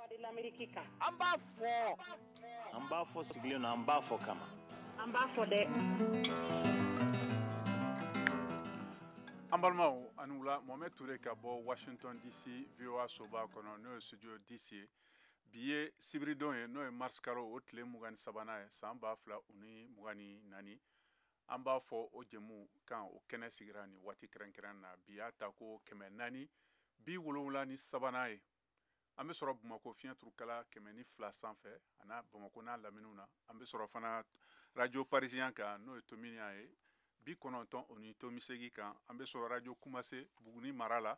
An b'a fɔ. An b'a fɔ sigilen na, an b'a fɔ kama. An b'a fɔ dɛ. An balimaw, a ni wula. Mohamed Touré ka bɔ Washington DC, VOA soba kɔnɔ, n'o ye studio DC ye. Bi ye sibiridon ye, n'o ye mars kalo o tile 23nan ye, san 2024. An b'a fɔ o jɛmu kan, o kɛnɛ sigira nin waati kɛrɛnkɛrɛn na. Bi y'a ta ko 473nan ye. An bɛ sɔrɔ Bamakɔ fiɲɛ turukala 102 sanfɛ, a n'a Bamakɔ n'a laminiw na. An bɛ sɔrɔ fana radio parisien kan, n'o ye Tominian ye, 90.8 kan. An bɛ sɔrɔ radio Kumase Buguni mara la,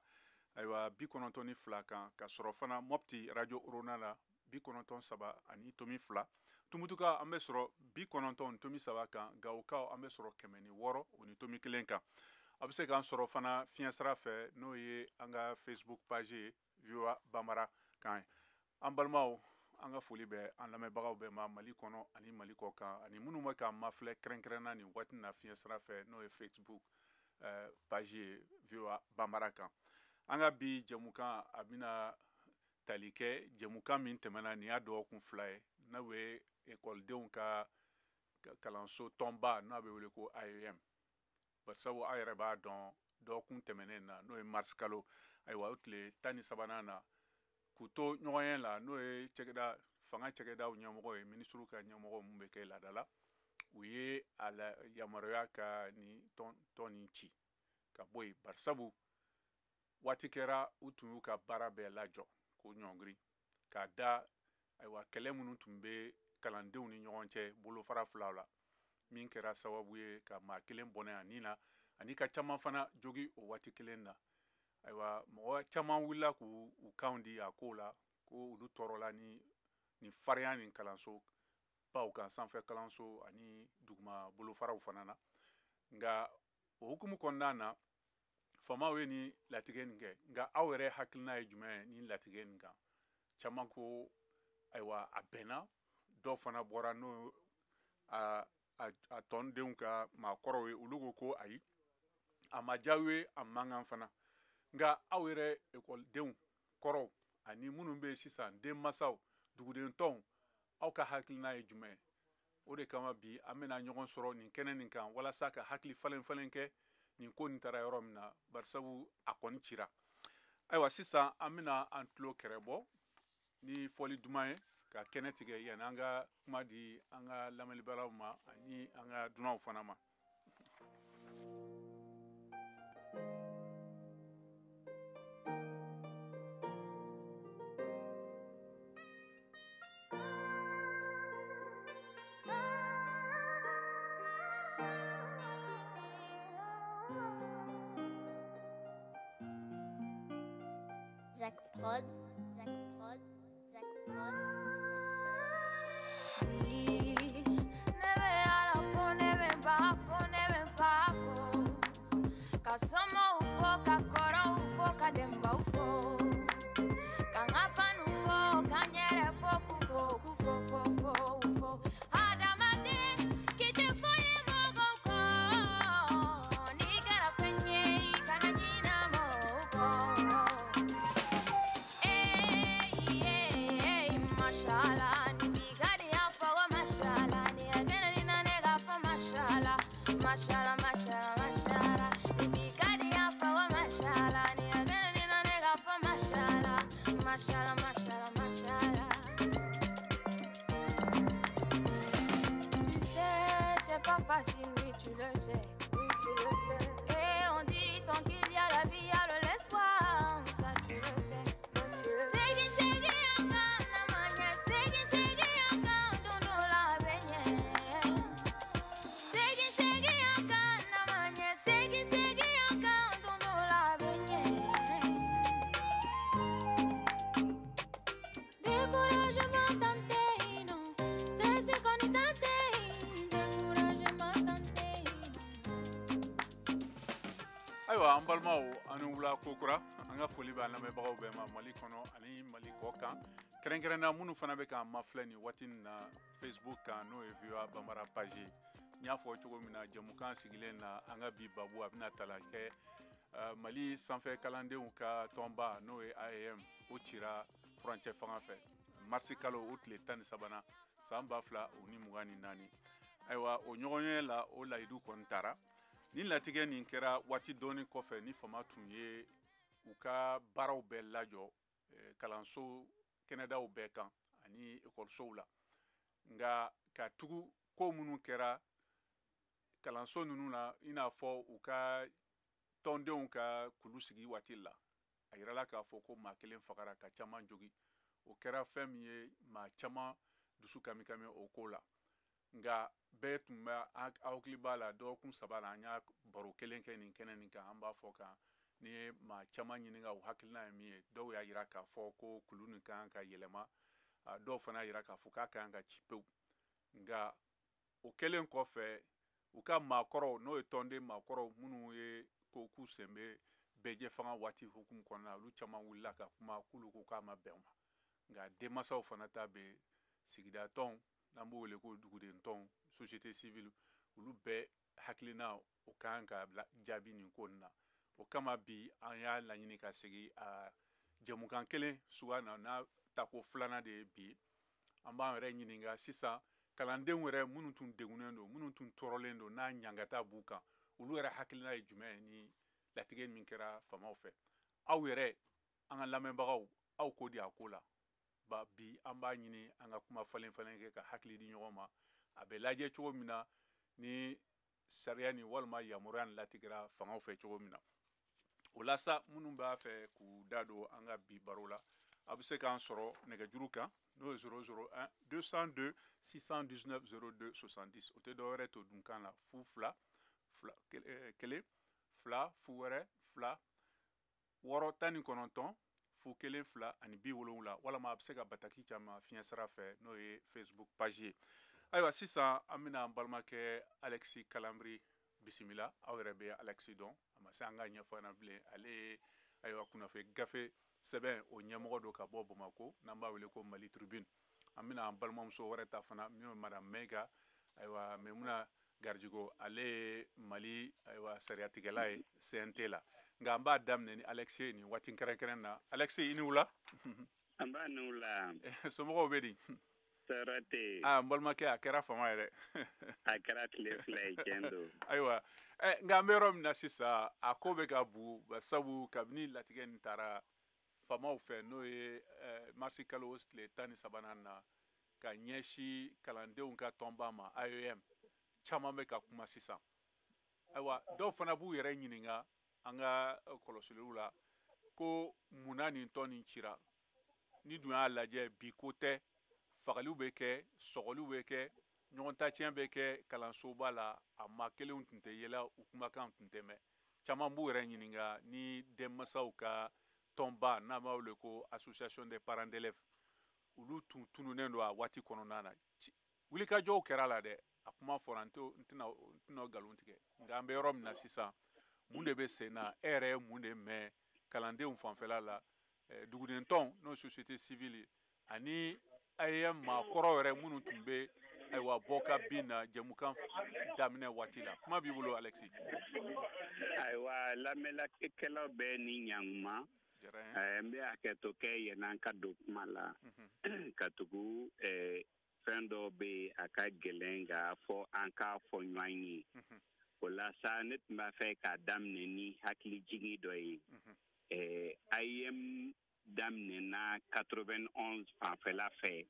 ayiwa, 92 kan. Ka sɔrɔ fana Mopti radio Orona la, 93.2. Tumutuka an bɛ sɔrɔ 90.3 kan. Gawokaw an bɛ sɔrɔ 106.1 kan. A bɛ se k'an sɔrɔ fana fiɲɛ sira fɛ, n'o ye an ka Facebook page ye, VOA Bambara kan ye. An balimaw, an ka foli bɛ an lamɛnbagaw bɛɛ ma Mali kɔnɔ ani Mali kɔ kan, ani minnu bɛ k'an mafilɛ kɛrɛnkɛrɛnna nin waati na fiɲɛ sira fɛ, n'o ye Facebook page ye, VOA Bambara kan. An ka bi jɛmukan, a bɛna tali kɛ jɛmukan min tɛmɛna, nin y'a dɔgɔkun 2 ye, n'o ye ekɔlidenw ka kalanso tɔnba, n'a bɛ wele ko AEM. Barisabu aw yɛrɛ b'a dɔn, dɔgɔkun tɛmɛnen na, n'o ye mars kalo, ayiwa, o tile 13nan na, k'u to ɲɔgɔnye la, n'o ye cɛkɛda fanga cɛkɛdaw ɲɛmɔgɔ ye, minisiriw ka ɲɛmɔgɔ mun bɛ kɛ laada la, u ye a la yamaruya ka nin tɔn nin ci ka bɔ yen. Barisabu waati kɛra, u tun y'u ka baara bɛɛ lajɔ k'o ɲɔngiri k'a da, ayiwa, kɛlɛ minnu tun bɛ kalandenw ni ɲɔgɔn cɛ bolofara filaw la, min kɛra sababu ye ka maa kelen bɔnɛ a nin na, ani ka caman fana jogi o waati kelen na. Ayiwa, mɔgɔ caman wulila k'u u kanw di a kow la, ko olu tɔɔrɔla ni farinya ni kalanso baw kan, sanfɛ kalanso ani duguma bolofaraw fana na. Nka o hukumu kɔnɔna na, faamaw ye nin latigɛ nin kɛ. Nka aw yɛrɛ hakilina ye jumɛn ye nin latigɛ nin kan? Caman ko ayiwa, a bɛnna. Dɔw fana bɔra, n'o a tɔndenw ka maakɔrɔw ye, olu ko ko ayi, a ma diya u ye, a man kan fana. Nka aw yɛrɛ ekɔlidenw kɔrɔw ani minnu bɛ yen sisan, denmansaw, duguden tɔnw, aw ka hakilina ye jumɛn ye? O de kama bi an bɛna ɲɔgɔn sɔrɔ nin kɛnɛ nin kan, walasa ka hakili falen falen kɛ nin ko nin taara yɔrɔ min na, barisabu a kɔni cira. Ayiwa, sisan an bɛna an tulo kɛrɛ bɔ ni fɔli duman ye ka kɛnɛ tigɛ, yanni an ka kuma di an ka lamɛnibalaw ma ani an ka dunanw fana ma. Zach Prod, Zach Prod, Zach Prod. Nebe ala fo, nebe ba fo, nebe fa fo. Ka somo ufo, ka koro ufo, ka demba ufo. Ka ngafanu ufo, ka nyere fo, kufo, kufo, fo, fo, ufo. Adamade, kite fo ye mogo ko. Ni gara fenye, kana nyina mo ko. Mashallah, ni bigadi afa wa mashallah, ni agena ni nanega fa mashallah, mashallah, mashallah, mashallah, ni bigadi afa wa mashallah, ni agena ni nanega fa mashallah, mashallah, mashallah, mashallah. Tu sais, c'est pas facile, oui tu le sais. Et on dit tant qu'il y a la vie, il y a l'espoir, ça tu le sais. Ayiwa, an balimaw, an ni wula kokura. An ka foli b'an lamɛnbagaw bɛɛ ma Mali kɔnɔ ani Mali kɔ kan, kɛrɛnkɛrɛnna minnu fana bɛ k'an mafilɛ nin waati nin na Facebook kan, n'o ye VOA Bambara page ye. N y'a fɔ cogo min na, jɛmukan sigilen na, an ka bi babu a bɛna tala kɛ Mali sanfɛ kalandenw ka tɔnba, n'o ye AEM, o cira furancɛ fanga fɛ marisi kalo o tile 13nan san 2024. Ayiwa, o ɲɔgɔnye la, o layidu kɔni tara. Ni latigɛ nin kɛra waati dɔɔni kɔfɛ ni fama tun ye u ka baaraw bɛɛ lajɔ kalanso kɛnɛdaw bɛɛ kan ani ekɔlisow la. Nka ka tugu ko minnu kɛra kalanso ninnu na, i n'a fɔ u ka tɔndenw ka kulu sigi waati la, a yirala k'a fɔ ko maa kelen fagara ka caman jogi. O kɛra fɛn min ye maa caman dusu kamikami o ko la. Nka bɛɛ tun bɛ hakili b'a la, dɔgɔkun 3 la, an y'a baro kelen kɛ nin kɛnɛ nin kan. An b'a fɔ kan ni ye maa caman ɲininka u hakilina ye min ye, dɔw y'a yira k'a fɔ ko kulu nin kan ka yɛlɛma, dɔw fana y'a yira k'a fɔ k'a kan ka ci pewu. Nka o kɛlen kɔfɛ, u ka maakɔrɔw, n'o ye tɔnden maakɔrɔw minnu ye ko k'u sen bɛ bɛɛjɛ fanga waati hukumu kɔnɔna, olu caman wulila ka kuma k'olu ko k'a ma bɛn u ma. Nka denmansaw fana ta bɛ sigida tɔnw, n'an b'o wele ko duguden tɔnw, société civile, olu bɛɛ hakilina o kan ka jaabi nin ko nin na. O kama bi an y'a laɲini ka segi a jɛmukan kelen suguya na, n'a tako filanan de ye bi. An b'an yɛrɛ ɲininka sisan, kalandenw yɛrɛ minnu tun degunnen don, minnu tun tɔɔrɔlen don, n'a ɲangata b'u kan, olu yɛrɛ hakilina ye jumɛn ye ni latigɛ min kɛra faamaw fɛ? Aw yɛrɛ, an ka lamɛnbagaw, aw ko di a ko la? Ba bi an b'a ɲini an ka kuma falen falen kɛ ka hakili di ɲɔgɔn ma, a bɛ lajɛ cogo min na ni sariya ni walima yamaruya ni latigɛra fangaw fɛ cogo min na. O la sa, minnu b'a fɛ k'u da don an ka bi baro la, a bɛ se k'an sɔrɔ nɛgɛjuru kan, n'o ye 001 202 619 02 70. O tɛ dɔwɛrɛ to dunkan la, 0 2 2 1 2 0 wɛrɛ 2 6 19 0 1 2 ani 70, walama a bɛ se ka bataki caman fiɲɛ sira fɛ, n'o ye Facebook page ye. Ayiwa, sisan an bɛna an balimakɛ Alexis Kalambry bisimila. Aw yɛrɛ bɛ Alexis dɔn, a ma se an ka ɲɛfɔ ɲɛna bilen. Ale ye ayiwa kunnafoni gafe sɛbɛn o ɲɛmɔgɔ don ka bɔ Bamakɔ, n'an b'a wele ko Mali Tribune. An bɛna an balimamuso wɛrɛ ta fana, min ye Madame Mayiga, ayiwa Maimuna Garijigo, ale ye Mali ayiwa sariyatigɛla ye CNT la. Nka an b'a daminɛ ni Alexis ye nin waati kɛrɛnkɛrɛn na. Alexis, i ni wula. An b'a ni wula. Somɔgɔw bɛ di? Tɔɔrɔ tɛ yen. Aa, n balimakɛ, a kɛra fama ye dɛ. A kɛra tile 2 ye, tiɲɛ don. Ayiwa, nka an bɛ yɔrɔ min na sisan, a ko bɛ ka bu, sabu kabini latigɛ nin taara faamaw fɛ, n'o ye marisi kalo tile 13nan na, ka ɲɛsin kalandenw ka tɔnba ma AEM, caman bɛ ka kuma sisan. Ayiwa, dɔw fana b'u yɛrɛ ɲininka an ka kɔlɔsiliw la ko munna nin tɔn nin cira. Ni dun y'a lajɛ, bi ko tɛ, fagaliw bɛ kɛ, sɔgɔliw bɛ kɛ, ɲɔgɔn tacɛn bɛ kɛ kalansoba la, a maa kelenw tun tɛ yɛlɛ, u kumakan tun tɛ mɛn. Caman b'u yɛrɛ ɲininka ni denmansaw ka tɔnba, n'an b'a wele ko association des parents d'élèves, olu tun tununnen don a waati kɔnɔna na. Wulikajɔw kɛra la dɛ, a kuma fɔra, n tɛna nkalon tigɛ. Nka an bɛ yɔrɔ min na sisan, mun de bɛ sen na? E yɛrɛ ye mun de mɛn kalandenw fanfɛla la, duguden tɔn, n'o ye société civile ye, ani AEM maakɔrɔ yɛrɛ minnu tun bɛ ayiwa bɔ ka bin na jɛmukan daminɛ waati la? Kuma b'i bolo, Alexis. Ayiwa, lamɛnnikɛlaw bɛɛ ni ɲankuma. N bɛ hakɛto kɛ yan'an ka don kuma la, ka tugu fɛn dɔw bɛ yen, a ka gɛlɛn nka fɔ an k'a fɔ ɲɔgɔn ye. O la sa, ne tun b'a fɛ k'a daminɛ ni hakilijigin dɔ ye. AEM daminɛna 91 fanfɛla fɛ,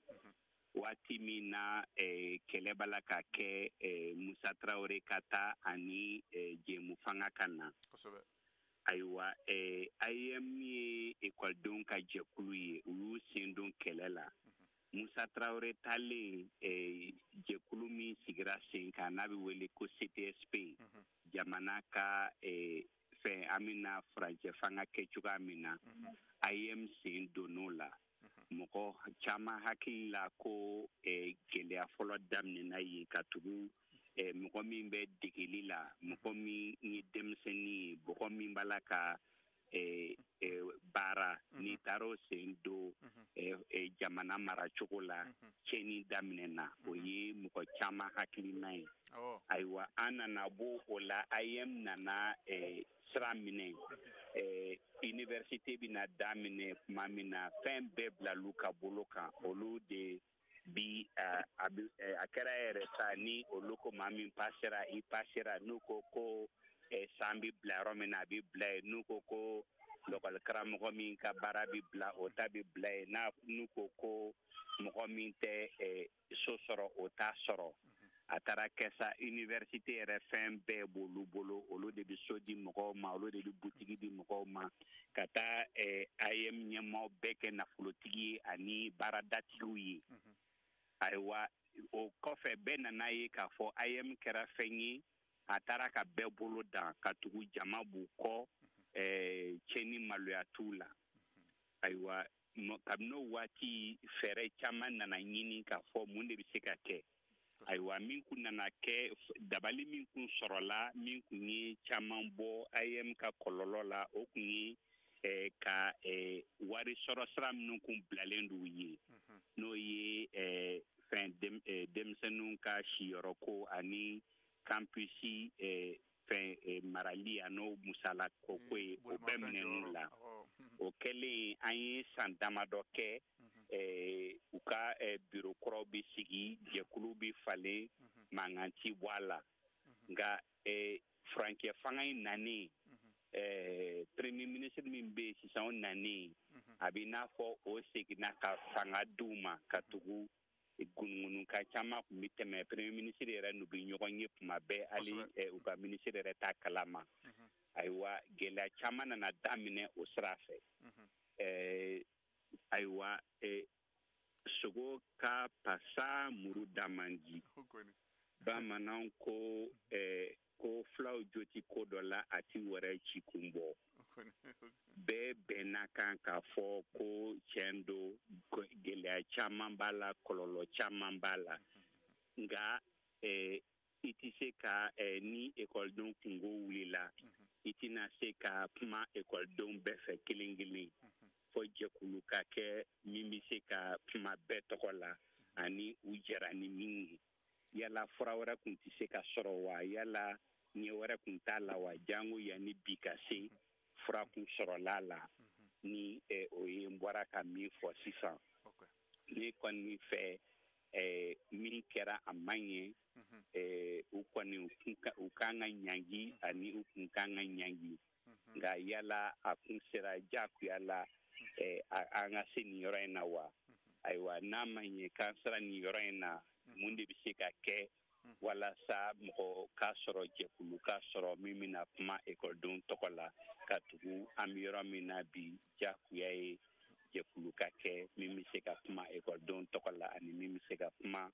waati min na kɛlɛ b'a la ka kɛ Musa Tarawele ka taa ani Jɛmu fanga ka na. Ayiwa, AEM ye ekɔlidenw ka jɛkulu ye, u y'u sen don kɛlɛ la. Musa Tarawele taalen, jɛkulu min sigira sen kan, n'a bɛ wele ko CTSP, jamana ka fɛn, an bɛna furancɛ fanga kɛ cogoya min na, AEM sen donn'o la. Mɔgɔ caman hakili la ko gɛlɛya fɔlɔ daminɛna yen, ka tugu mɔgɔ min bɛ degeli la, mɔgɔ min ye denmisɛnnin ye, mɔgɔ min b'a la ka baara, n'i taara o sen don jamana maracogo la, tiɲɛni daminɛna. O ye mɔgɔ caman hakilina ye. Ayiwa, an nana bɔ o la, AEEM nana sira minɛ. Université bɛna daminɛ tuma min na, fɛn bɛɛ bilal'u ka bolo kan. Olu de bi a kɛra yɛrɛ sa, ni olu ko maa min pasera, i pasera. N'u ko ko san bɛ bila yɔrɔ min na, a bɛ bila yen. N'u ko ko lɔkɔli karamɔgɔ min ka baara bɛ bila, o ta bɛ bila yen. N'u ko ko mɔgɔ min tɛ so sɔrɔ, o t'a sɔrɔ. A taara kɛ sa, université yɛrɛ fɛn bɛɛ b'olu bolo. Olu de bɛ so di mɔgɔw ma, olu de bɛ butigi di mɔgɔw ma, ka taa AEEM ɲɛmaaw bɛɛ kɛ nafolotigi ye ani baaradatigiw ye. Ayiwa, o kɔfɛ, bɛɛ nana ye k'a fɔ AEEM kɛra fɛn ye, a taara ka bɛɛ bolo dan, ka tugu jama b'u kɔ, cɛ ni maloya t'u la. Ayiwa, kabini o waati, fɛɛrɛ caman nana ɲini k'a fɔ mun de bɛ se ka kɛ. Ayiwa, min kun nana kɛ, dabali min kun sɔrɔla, min kun ye caman bɔ AEEM ka kɔlɔlɔ la, o kun ye ka wari sɔrɔ sira minnu kun bilalen d'u ye, n'o ye fɛn denmisɛnninw ka siyɔrɔko ani campus fɛn marali an'o musala o ko ye, o bɛɛ minɛn'u la. O kɛlen, an ye san damadɔ kɛ, u ka biro kuraw bɛ sigi, jɛkulu bɛ falen, mankan ti bɔ a la. Nka furancɛ fanga in nanen, premier ministre min bɛ yen sisan, o nanen, a bɛ n'a fɔ o seginna ka fanga d'u ma, ka tugu gunugunukan caman tun bɛ tɛmɛ. Premier ministre yɛrɛ n'u bɛ ɲɔgɔn ye tuma bɛɛ, hali u ka ministre yɛrɛ t'a kalama. Ayiwa, gɛlɛya caman nana daminɛ o sira fɛ. Ayiwa, sogo ka pasa, muru da man di. Bamananw ko ko filaw jo ti ko dɔ la, a ti wɛrɛ ci kun bɔ. Bɛɛ bɛnna kan k'a fɔ ko tiɲɛ don, gɛlɛya caman b'a la, kɔlɔlɔ caman b'a la. Nka i tɛ se ka ni ekɔlidenw kungo wulila, i tɛna se ka kuma ekɔlidenw bɛɛ fɛ kelen kelen, fɔ jɛkulu ka kɛ min bɛ se ka kuma bɛɛ tɔgɔ la ani u jɛra ni min ye. Yala fura wɛrɛ tun tɛ se ka sɔrɔ wa? Yala ɲɛ wɛrɛ tun t'a la wa? Jango yanni bi ka se, fura kun sɔrɔla la ni o ye n bɔra ka min fɔ sisan. Ne kɔni fɛ, min kɛra, a man ɲɛ. U kɔni u kan ka ɲangi ani u kun kan ka ɲangi. Nka yala a kun sera diyagoya la an ka se nin yɔrɔ in na wa? Ayiwa, n'a ma ɲɛ k'an sera nin yɔrɔ in na, mun de bɛ se ka kɛ walasa mɔgɔ k'a sɔrɔ, jɛkulu k'a sɔrɔ min bɛna kuma ekɔlidenw tɔgɔ la? Ka tugu an bɛ yɔrɔ min na bi, diyagoya ye jɛkulu ka kɛ min bɛ se ka kuma ekɔlidenw tɔgɔ la ani min bɛ se ka kuma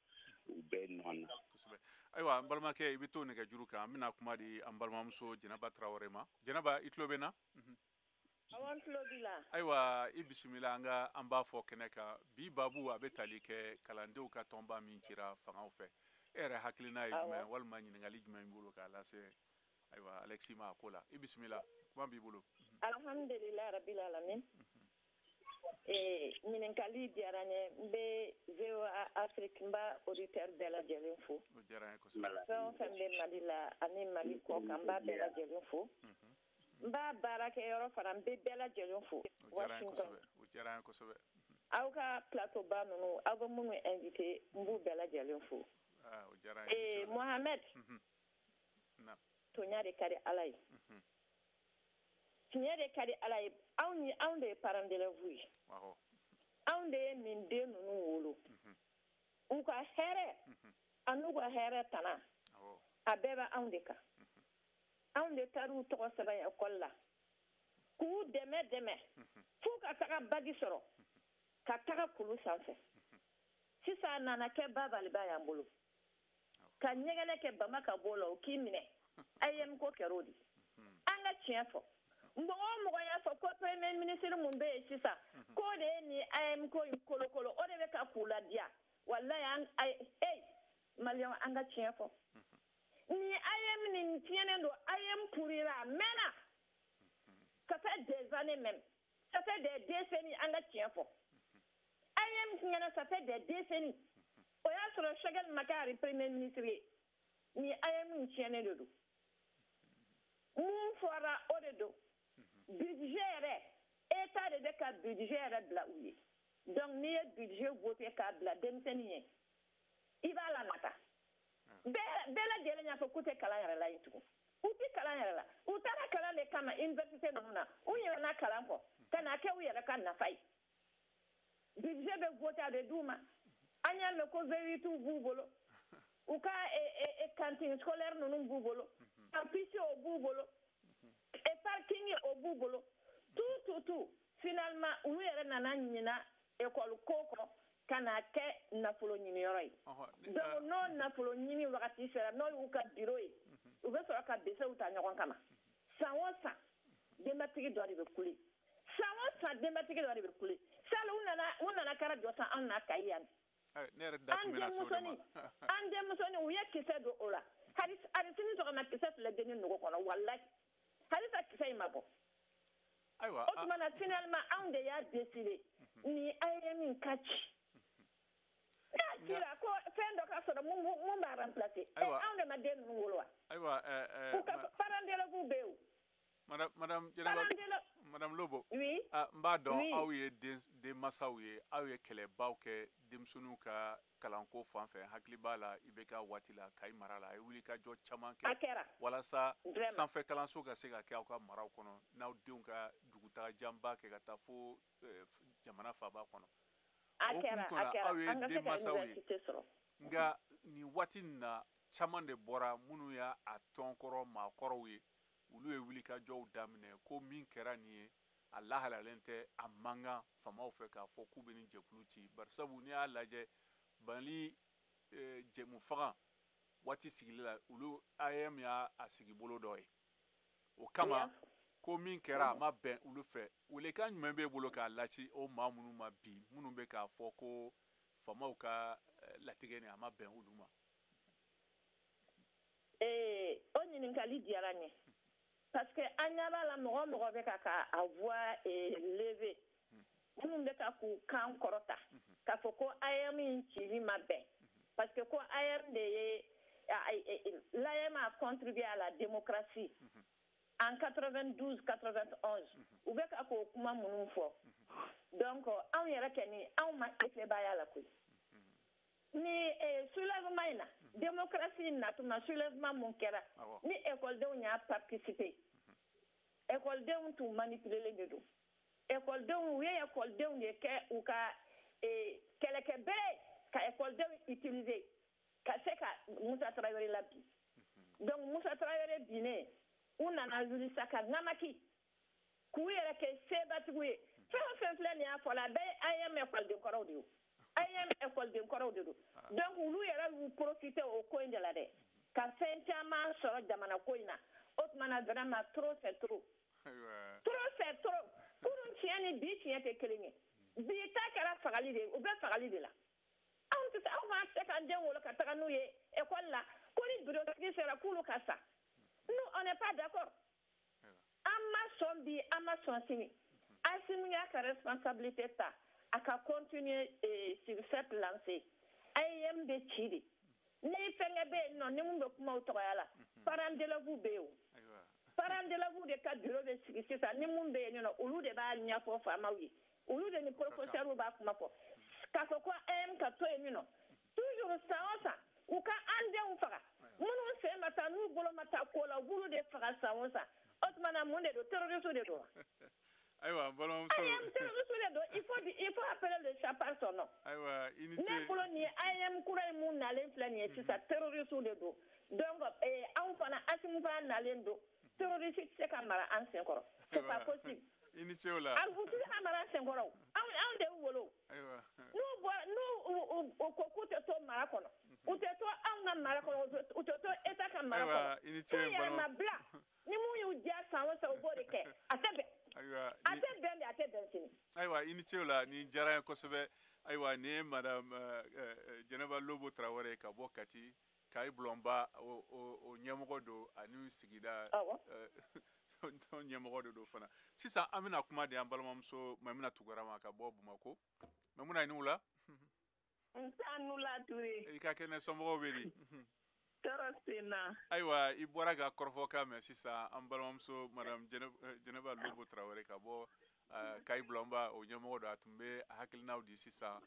u bɛɛ nɔ na. Kosɛbɛ. Ayiwa, n balimakɛ, i bɛ to nɛgɛjuru kan. An bɛna kuma di an balimamuso Jɛnɛba Tarawele ma. Jɛnɛba, i tulo bɛ n na? Awɔ, n tulo b'i la. Ayiwa, i bisimila an ka an b'a fɔ kɛnɛ kan. Bi babu, a bɛ tali kɛ kalandenw ka tɔnba min cira fangaw fɛ. E yɛrɛ hakilina ye jumɛn, walima ɲininkali jumɛn b'i bolo k'a lase, ayiwa, Alexis ma a ko la? I bisimila, kuma b'i bolo. Alhamdulilayi rabil alamin. Ɲininkali diyara n ye. N bɛ VOA Afrique, n b'a auditeur bɛɛ lajɛlen fo. O diyara n ye kosɛbɛ. Fɛn o fɛn bɛ Mali la ani Mali kɔ kan, n b'a bɛɛ lajɛlen fo. N b'a baarakɛyɔrɔ fana, n bɛ bɛɛ lajɛlen fo. O diyara n ye kosɛbɛ, o diyara n ye kosɛbɛ. Aw ka plateau ba ninnu, aw bɛ minnu invité, n b'u bɛɛ lajɛlen fo. O diyara n ye. Mohamed, toɲa de ka di Ala ye, tiɲɛ de ka di Ala ye. Anw ni anw de ye parents d'élèves ye, anw de ye nin den ninnu wolo. U ka hɛrɛ an'u ka hɛrɛ tana, a bɛɛ bɛ anw de kan. Anw de taar'u tɔgɔ sɛbɛn ekɔli la k'u dɛmɛ dɛmɛ f'u ka taga bac sɔrɔ, ka taga kulu sanfɛ. Sisan a nana kɛ babaliba y'an bolo ka ɲɛgɛnɛ kɛ bama ka bɔ o la, o k'i minɛ. AEEM ko kɛra o de. An ka tiɲɛ fɔ. Mɔgɔ o mɔgɔ y'a fɔ ko premier ministre mun bɛ yen sisan, k'o de ye nin AEEM ko in kolokolo, o de bɛ ka k'u ladiya, walayi, an hey, maliyɛnw, an ka tiɲɛ fɔ. Ni AEEM nin tiɲɛnen don, AEEM pourrira, a mɛnna. Ça fait des années même, ça fait des décennies, an ka tiɲɛ fɔ. AEEM tiɲɛna, ça fait des décennies. O y'a sɔrɔ Choguel ma kɛ hali premier ministre ye. Ni AEEM in tiɲɛnen de don. Mun fɔra, o de don. Budget yɛrɛ, État de bɛ ka budget yɛrɛ bila u ye. Donc n'i ye budget voté k'a bila denmisɛnnin ye, i b'a lanata. Bɛɛ lajɛlen y'a fɔ k'u tɛ kalan yɛrɛ la yen tugun. U tɛ kalan yɛrɛ la. U taara kalan de kama université ninnu na. U ɲinɛna kalan kɔ ka n'a kɛ u yɛrɛ ka nafa ye. Budget bɛ voté, a bɛ d'u ma. An y'a mɛn ko V8 b'u bolo, u ka cantine scolaire ninnu b'u bolo, campus o b'u bolo, parking o b'u bolo, tout, tout, tout. Finalement, olu yɛrɛ nana ɲina école ko kɔ ka n'a kɛ nafolo ɲiniyɔrɔ ye. Donc n'o nafolo ɲini wagati sera, n'o y'u ka bureau ye, u bɛ sɔrɔ ka besew ta ɲɔgɔn kama. San o san, denbatigi dɔ de bɛ kule. San o san, denbatigi dɔ de bɛ kule. Sali u nana kɛra jɔ san anw na Kayi yan. Ne yɛrɛ da tun bɛna se o de ma. An denmusonin, u ye kisɛ don o la. Hali sini sɔgɔma, kisɛ filɛ denni nogo kɔnɔ. Walahi, halisa kisɛ in ma bɔ. Ayiwa. O tuma na, finalement, anw de y'a décidé ni AEEM in ka ci. N'a cira, ko fɛn dɔ ka sɔrɔ mun b'a remplacer. Anw de ma den ninnu wolo wa? Ayiwa. U ka parents d'élèves bɛ yen o. Madame Jɛnɛba, Madame Lobo. Oui. N b'a dɔn aw ye denmansaw ye, aw ye kɛlɛbaw kɛ denmisɛnninw ka kalanko fan fɛ. Hakili b'a la, i bɛ ka waati la Kayi mara la, a ye wulikajɔ caman A kɛ kɛra. walasa Vraiment. sanfɛ kalanso ka se ka kɛ aw ka maraw kɔnɔ, n'aw denw ka dugutaga janba kɛ ka taa fo jamana faaba kɔnɔ. A O hukumu kɛra, a kɔnɔ, kɛra. aw ye An ka se ka denmansaw ye. université sɔrɔ. Nka nin waati nin na, caman de bɔra, minnu y'a a tɔnkɔrɔ maakɔrɔw ye, olu ye wulikajɔw daminɛ ko min kɛra nin ye, a lahalalen tɛ, a man kan faamaw fɛ k'a fɔ k'u bɛ nin jɛkulu ci, barisabu n'i y'a lajɛ, Mali jɛmufaga waati sigili la, olu AEEM y'a a sigi bolo dɔ ye. O kama, ko min kɛra, a ma bɛn olu fɛ. Welekan jumɛn b'e bolo k'a lase o maa minnu ma bi, minnu bɛ k'a fɔ ko faamaw ka latigɛ nin, a ma bɛn olu ma? O ɲininkali diyara n ye, parce que an ɲɛ b'a la, mɔgɔ o mɔgɔ bɛ ka a voix lever, minnu bɛ ka k'u kan kɔrɔta k'a fɔ ko AEEM in cili ma bɛn, parce que ko AEEM de ye, l'AEEM a contribué à la démocratie en 92 91, u bɛ ka k'o kuma minnu fɔ. Donc anw yɛrɛ kɔni, anw ma effet ba y'a la koyi. Ni soulèvement in na, démocratie in natuma, soulèvement mun kɛra, ni ekɔlidenw y'a participer, ekɔlidenw tun manipulélen de don. Ekɔlidenw, u ye ekɔlidenw de kɛ u ka kɛlɛkɛbere, ka ekɔlidenw utiliser ka se ka Musa Tarawele la bi. Donc Musa Tarawele binnen, u nana wuli sa ka ŋamaki k'u yɛrɛ kɛ sebatigiw ye. Fɛn o fɛn filɛ nin y'a fɔ la, a bɛɛ ye AEEM ekɔliden kɔrɔw de ye o. AEEM ekɔliden kɔrɔw de don. Donc olu yɛrɛ y'u profiter o ko in de la dɛ, ka fɛn caman sɔrɔ jamana ko in na. O tuma na, vraiment, trop c'est trop, trop c'est trop. Kunun tiɲɛ ni bi tiɲɛ tɛ kelen ye. Bi ta kɛra fagali de ye, u bɛ fagali de la. Anw tɛ se, anw ma se k'an den wolo ka taga n'u ye école la ko ni bureau sera k'olu ka sa. Nous, on n'est pas d'accord. An ma sɔn bi, an ma sɔn sini. Assimi y'a ka responsabilité ta, a ka continuer sur cette lancée. AEEM bɛ ci de. Ni fɛnkɛ bɛ yen nɔ, ni mun bɛ kuma o tɔgɔya la, parents d'élèves bɛ yen o. Parents d'élèves de ka bureau bɛ sigi sisan. Ni mun bɛ yen nɔ, olu de b'a ɲɛfɔ faamaw ye, olu de ni professeurs b'a kuma fɔ k'a fɔ ko AEEM ka to yen nɔ toujours. San o san, u ka an denw faga, minnu sen ma taa, n'u bolo ma taa ko la, u b'olu de faga san o san. O tuma na, mun de don? Terroriste de don wa? Ayiwa, balimamuso. AEEM, terroriste de don. Il faut appeler le chat par son nom. Ayiwa, i ni ce. Ne bolo, nin ye AEEM kura ye, mun nalen filɛ nin ye sisan, terroriste de don. Donc anw fana, Assimi fana nalen don, terroriste tɛ se ka mara an senkɔrɔ, c'est pas possible. I ni ce o la. A u tɛ se ka mara an senkɔrɔ o. Anw de y'u wolo. N'u bɔra, n'u u ko k'u tɛ to mara kɔnɔ, u tɛ to anw ka mara kɔnɔ, u tɛ to État ka mara kɔnɔ. Ayiwa, i ni ce. K'u yɛrɛ ma bila ni mun y'u diya san o san, u b'o de kɛ. A tɛ bɛn. A tɛ bɛn bi, a tɛ bɛn sini. Ayiwa, i ni ce o la, nin diyara n ye kosɛbɛ. Ayiwa, nin ye Madame Jɛnɛba Lobo Tarawele ye ka bɔ Kati, Kayi Bulɔnba o ɲɛmɔgɔ don ani sigida. Tɔn ɲɛmɔgɔ de don fana. Sisan an bɛna kuma di an balimamuso Maimuna Tunkara ma ka bɔ Bamakɔ. Maimuna, i ni wula. Nse, a ni wula Ture. I ka kɛnɛ, somɔgɔw bɛ di? Tɔɔrɔ tɛ n na. Ayiwa, i bɔra ka kɔrɔfɔkan mɛn sisan, an balimamuso madame Jɛnɛba Lobo Tarawele ka bɔ Kayi Bulɔnba, o ɲɛmɔgɔ don. A tun bɛ hakilinaw di sisan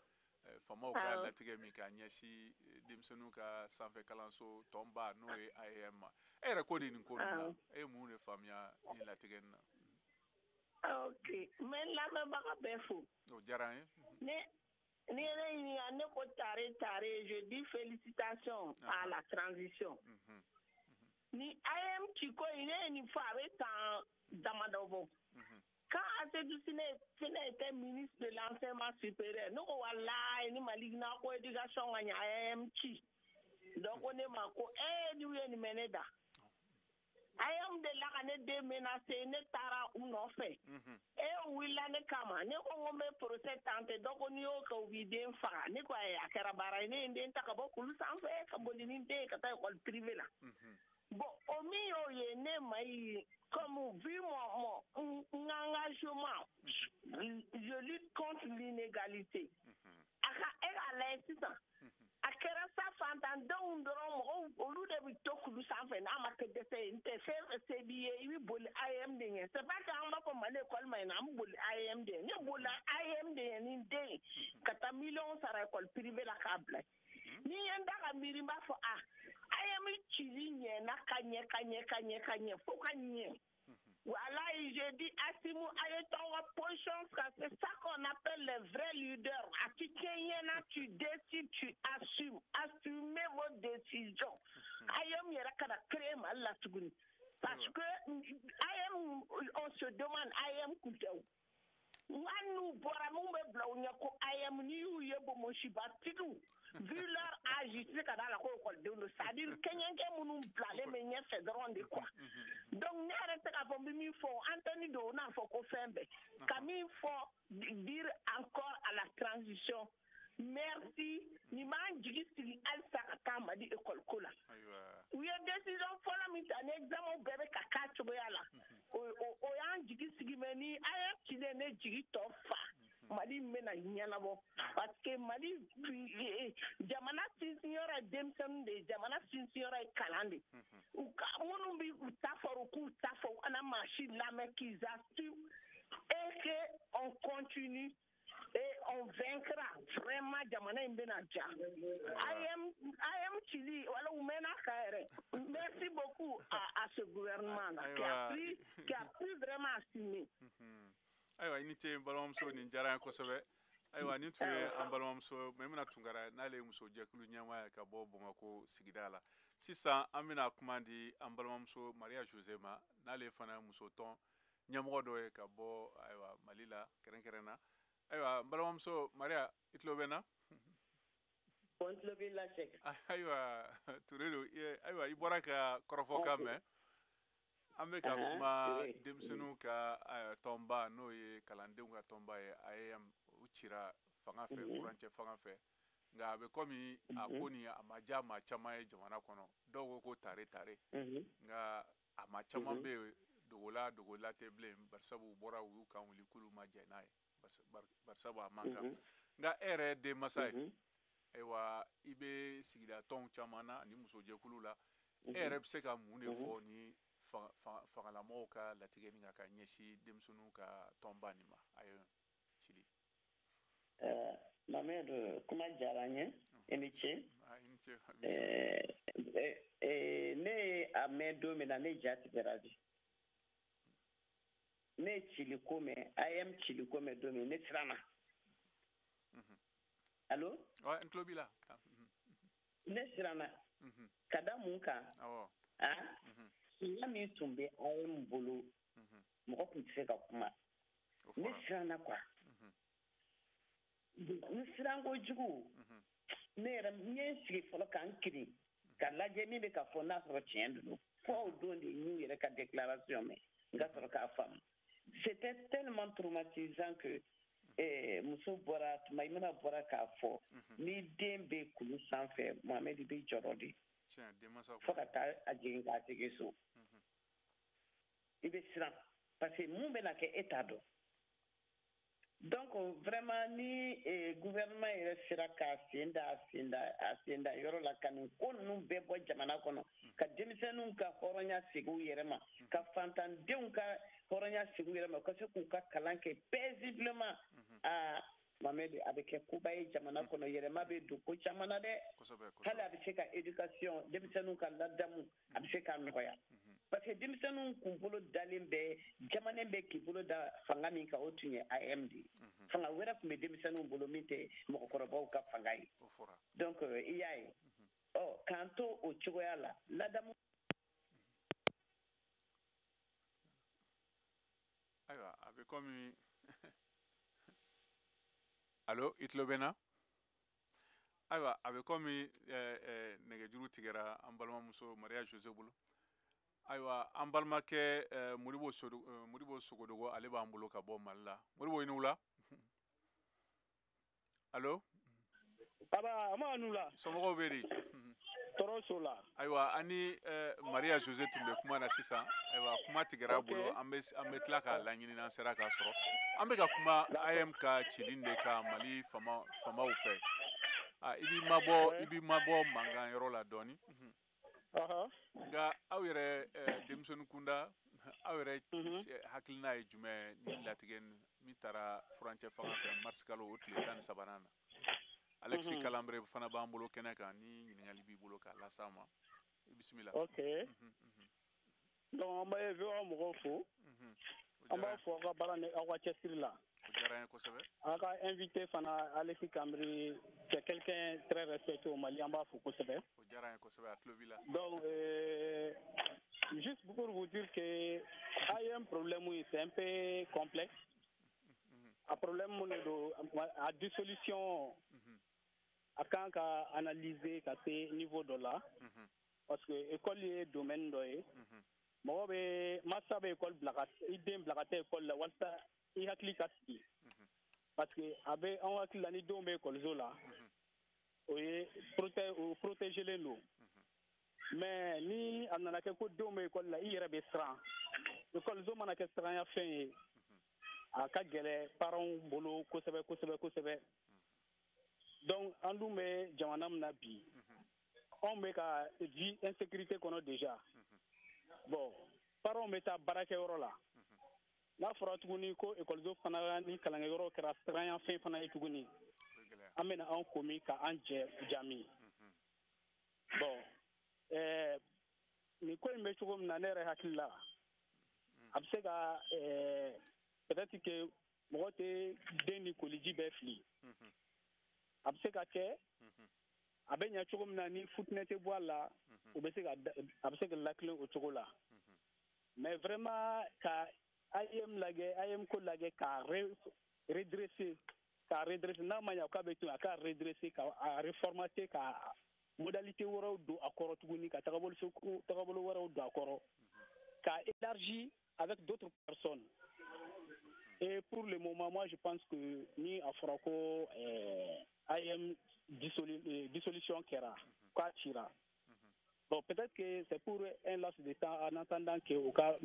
faamaw ka latigɛ min ka ɲɛsin denmisɛnninw ka sanfɛ kalanso tɔnba, n'o ye AEEM ma. E yɛrɛ ko de nin ko ninnu na, e ye mun de faamuya nin latigɛ nin na? Ok, n bɛ n lamɛnbaga bɛɛ fo. O diyara an ye. Ne ni ye ne ɲininka, ne ko tare tare, je dis félicitations à la transition. Ni AEEM ci ko in, ne ye nin fɔ a bɛ san damadɔ bɔ. Quand Assédou Sine était ministre de l'enseignement supérieur, ne ko walayi, ni Mali n'a ko éducation ka ɲɛ, AEEM ci. Donc ko ne ma ko ee, n'u ye nin mɛn ne da. AEEM de la ka ne den menacé, ne taara u nɔfɛ. E wulila ne kama, ne ko n ko n bɛ procès tenter. Dɔ ko n'i y'o kɛ, u b'i den faga. Ne ko ayi, a kɛra baara ye. Ne ye n den ta ka bɔ kulu sanfɛ ka boli ni n den ye ka taa école privée la. Bon, o min y'o ye, ne ma ye, comme vu mon engagement, je lutte contre l'inégalité. A ka e k'a lajɛ sisan, a kɛra sa, fantandenw dɔrɔn, mɔgɔw olu de bɛ to kulu sanfɛ. N'a ma kɛ dɛsɛ ye, n tɛ fɛn fɛn se b'i ye, i bɛ boli AEEM de ɲɛ. C'est pas que an b'a fɔ Mali école ma ɲi, an bɛ boli AEEM de ɲɛ. Ne bolila AEEM de ɲɛ ni n den ye ka taa miliyɔn sara école privée la k'a bila. Ni ye n da ka miiri, n b'a fɔ a AEEM cili ɲɛna ka ɲɛ ka ɲɛ ka ɲɛ ka ɲɛ fo ka ɲɛ. Voilà, je dis Assimi, allez ton position, c'est ça qu'on appelle les vrais leaders. À tu décides, tu assumes. Assumez vos décisions. AEEM yɛrɛ kana créer Mali la tuguni. Parce que AEEM, on se demande AEEM kun tɛ o. Nka n'u bɔra, mun bɛ bila u ɲɛ ko AEEM, n'i y'u ye bonbonsibatigiw, vu leur âge, i tɛ se ka d'a la ko ekɔlidenw don. C'est à dire kɛɲɛkɛ minnu bilalen bɛ ɲɛfɛ dɔrɔn de quoi. Donc ne yɛrɛ tɛ k'a fɔ n bɛ min fɔ, antenne don, o n'a fɔ ko fɛn bɛɛ. Ka min fɔ, dire encore à la transition merci. Nin b'an jigi sigi halisa ka taa Mali école ko la. U ye décision fɔlɔ min ta, ni examen bɛɛ bɛ ka k'a cogoya la, o y'an jigi sigi. Mais ni AEEM cilen, ne jigi tɔ fa Mali bɛna ɲɛnabɔ, parce que Mali jamana sinsinyɔrɔ ye denmisɛnnin de ye, jamana sinsinyɔrɔ ye kalan de. U ka minnu bɛ u ta fɔ, u k'u ta fɔ, u kana maa si lamɛn, qu'ils assument et que on continue et on vaincra vraiment. Jamana in bɛna ja. AEEM, AEEM cili wala u mɛnna ka yɛrɛ. Merci beaucoup à ce gouvernement là qui a pris vraiment assumé. Ayiwa, i ni ce n balimamuso, nin diyara n ye kosɛbɛ. Ayiwa, nin tun ye an balimamuso Maimuna Tunkara, n'ale ye muso jɛkulu ɲɛmaa ye ka bɔ Bamakɔ sigida la. Sisan an bɛna kuma di an balimamuso Maria Jose ma, n'ale fana ye muso tɔn ɲɛmɔgɔ dɔ ye ka bɔ, ayiwa, Mali la kɛrɛnkɛrɛn na. Ayiwa, n balimamuso Maria, i tulo bɛ n na? N tulo b'i la, Sɛki. Ayiwa, Ture don. Ayiwa, i bɔra ka kɔrɔfɔkan mɛn. An bɛ ka kuma denmisɛnninw ka tɔnba, n'o ye kalandenw ka tɔnba ye, AEEM, u cira fanga fɛ, furancɛ fanga fɛ. Nka a bɛ komi a ko nin a ma diya maa caman ye jamana kɔnɔ. Dɔw ko ko tare tare, nka a maa caman bɛ yen, dogola dogola tɛ bilen, barisabu u bɔra, u y'u kan wuli k'olu ma jɛn n'a ye, barisabu a man kan. Nka e yɛrɛ ye denmansa ye, ayiwa, i bɛ sigida tɔnw caman na ani musojɛkulu la. E yɛrɛ bɛ se ka mun de fɔ ni fangalamɔgɔw ka latigɛ nin kan ka ɲɛsin denmisɛnninw ka tɔnba nin ma, AEEM cili? Mohamed, kuma diyara n ye, i ni ce. I ni ce. Ne ye a mɛn don min na, ne ja tigɛra de. Ne ye cili ko mɛn, AEEM cili ko mɛn don min, ne siranna. Allo? Ouais, n tulo b'i la. Ne siranna ka da mun kan? Ah, sunya min tun bɛ AEEM bolo, mɔgɔ tun tɛ se ka kuma. Ne siranna quoi. N siran kojugu. Ne yɛrɛ, n ye n sigi fɔlɔ ka n kirin ka lajɛ min bɛ ka fɔ, n'a sɔrɔ tiɲɛ don. Fo o don de n y'u yɛrɛ ka déclaration mɛn, n ka sɔrɔ k'a faamu. C'était tellement traumatisant que muso bɔra tuma, i mana bɔra k'a fɔ ni den bɛ kulu sanfɛ, Mohamed, i bɛ jɔrɔ de fo ka taa a jigin k'a segin so. I bɛ siran parce que mun bɛna kɛ, e t'a dɔn. Donc vraiment, ni gouvernement yɛrɛ sera k'a sen da a sen da a sen da yɔrɔ la ka nin ko ninnu bɛɛ bɔ jamana kɔnɔ, ka denmisɛnninw ka hɔrɔnya segin u yɛrɛ ma, ka fantandenw ka hɔrɔnya segin u yɛrɛ ma, u ka se k'u ka kalan kɛ paisiblement, aa Mohamed, a bɛ kɛ koba ye jamana kɔnɔ. Yɛlɛma bɛ don ko caman na dɛ. Hali a bɛ se ka éducation, denmisɛnninw ka ladamu, a bɛ se k'a nɔgɔya, parce que denmisɛnninw kun bolo dalen bɛ, jamanen bɛ k'i bolo da fanga min kan, o tun ye AEEM de ye. Fanga wɛrɛ tun bɛ denmisɛnninw bolo min tɛ mɔgɔkɔrɔbaw ka fanga ye. Donc i y'a ye, ɔ k'an to o cogoya la, ladamu. Ayiwa, a bɛ komi, allo, i tulo bɛ n na? Ayiwa, a bɛ komi nɛgɛjuru tigɛra an balimamuso Maria Jose bolo. Ayiwa, an balimakɛ Modibo Modibo Sogodogo, ale b'an bolo ka bɔ Mali la. Modibo, i ni wula. Allo. Aba, an b'a nu la. Somɔgɔw bɛ di? Tɔɔrɔ so la. Ayiwa, an ni Maria Jose tun bɛ kuma na sisan. Ayiwa, kuma tigɛra a bolo. An bɛ tila k'a laɲini n'an sera k'a sɔrɔ. An bɛ ka kuma AEEM ka cili de kan Mali famaw fɛ. I b'i mabɔ, i b'i mabɔ mankan yɔrɔ la dɔɔni. Nka aw yɛrɛ, denmisɛnnin kunda, aw yɛrɛ hakilina ye jumɛn ni latigɛ min taara furancɛ fanga fɛ mars kalo o tile 13nan na? Alexis Kalanbre fana b'an bolo kɛnɛ kan. Ni ɲininkali b'i bolo k'a las'an ma, i bisimila. Ok, donc an bɛ VOA mɔgɔw fo, an b'a fɔ aw ka baara ni aw ka cɛsiri la. O diyara an ye kosɛbɛ. Aw ka invité fana, Alexis Kanbiri, c'est quelqu'un très respecté au Mali, an b'a fo kosɛbɛ. O diyara an ye kosɛbɛ, a tulo b'i la. Donc juste pour vous dire que AEEM problème, c'est un peu complexe. A problème mun de don, a dissolution a kan ka analyser ka se niveau dɔ la, parce que école ye domaine dɔ ye, mɔgɔ bɛ, masa bɛ école bila ka i den bila ka taa école la walasa i hakili ka sigi, parce que a bɛ anw hakili la, ni denw bɛ école la, o ye o protégelen don. Mais ni a nana kɛ ko denw bɛ école la, i yɛrɛ bɛ siran, école mana kɛ siranya fɛn ye, a ka gɛlɛ parents bolo kosɛbɛ kosɛbɛ kosɛbɛ. Donc an dun bɛ jamana min na bi, anw bɛ ka vie insécurité kɔnɔ déjà. Bon, parents bɛ taa baarakɛyɔrɔ la, n'a fɔra tuguni ko école fana ni kalankɛyɔrɔ kɛra siranya fɛn fana ye tuguni, an bɛna an komi ka an jɛ jami. Bon, nin ko in bɛ cogo min na, ne yɛrɛ hakili la, a bɛ se ka peut-être que mɔgɔ tɛ den ni koliji bɛɛ fili. A bɛ se ka kɛ a bɛ ɲɛ cogo min na, ni futinɛ tɛ bɔ a la, o bɛ se ka, a bɛ se ka lakilen o cogo la. Mais vraiment, ka AEEM lajɛ, AEEM ko lajɛ k'a redresser, k'a redresser, n'a ma ɲɛ k'a bɛ to yen, a k'a redresser, ka a reformater, ka modalité wɛrɛw don a kɔrɔ tuguni, ka tagabolo tagabolo wɛrɛw don a kɔrɔ, k'a élargi avec d'autres personnes. Et pour le moment, moi, je pense que ni a fɔra ko AEEM dissolution kɛra, k'a cira, bon, peut-être que c'est pour un laps de temps en attendant que u ka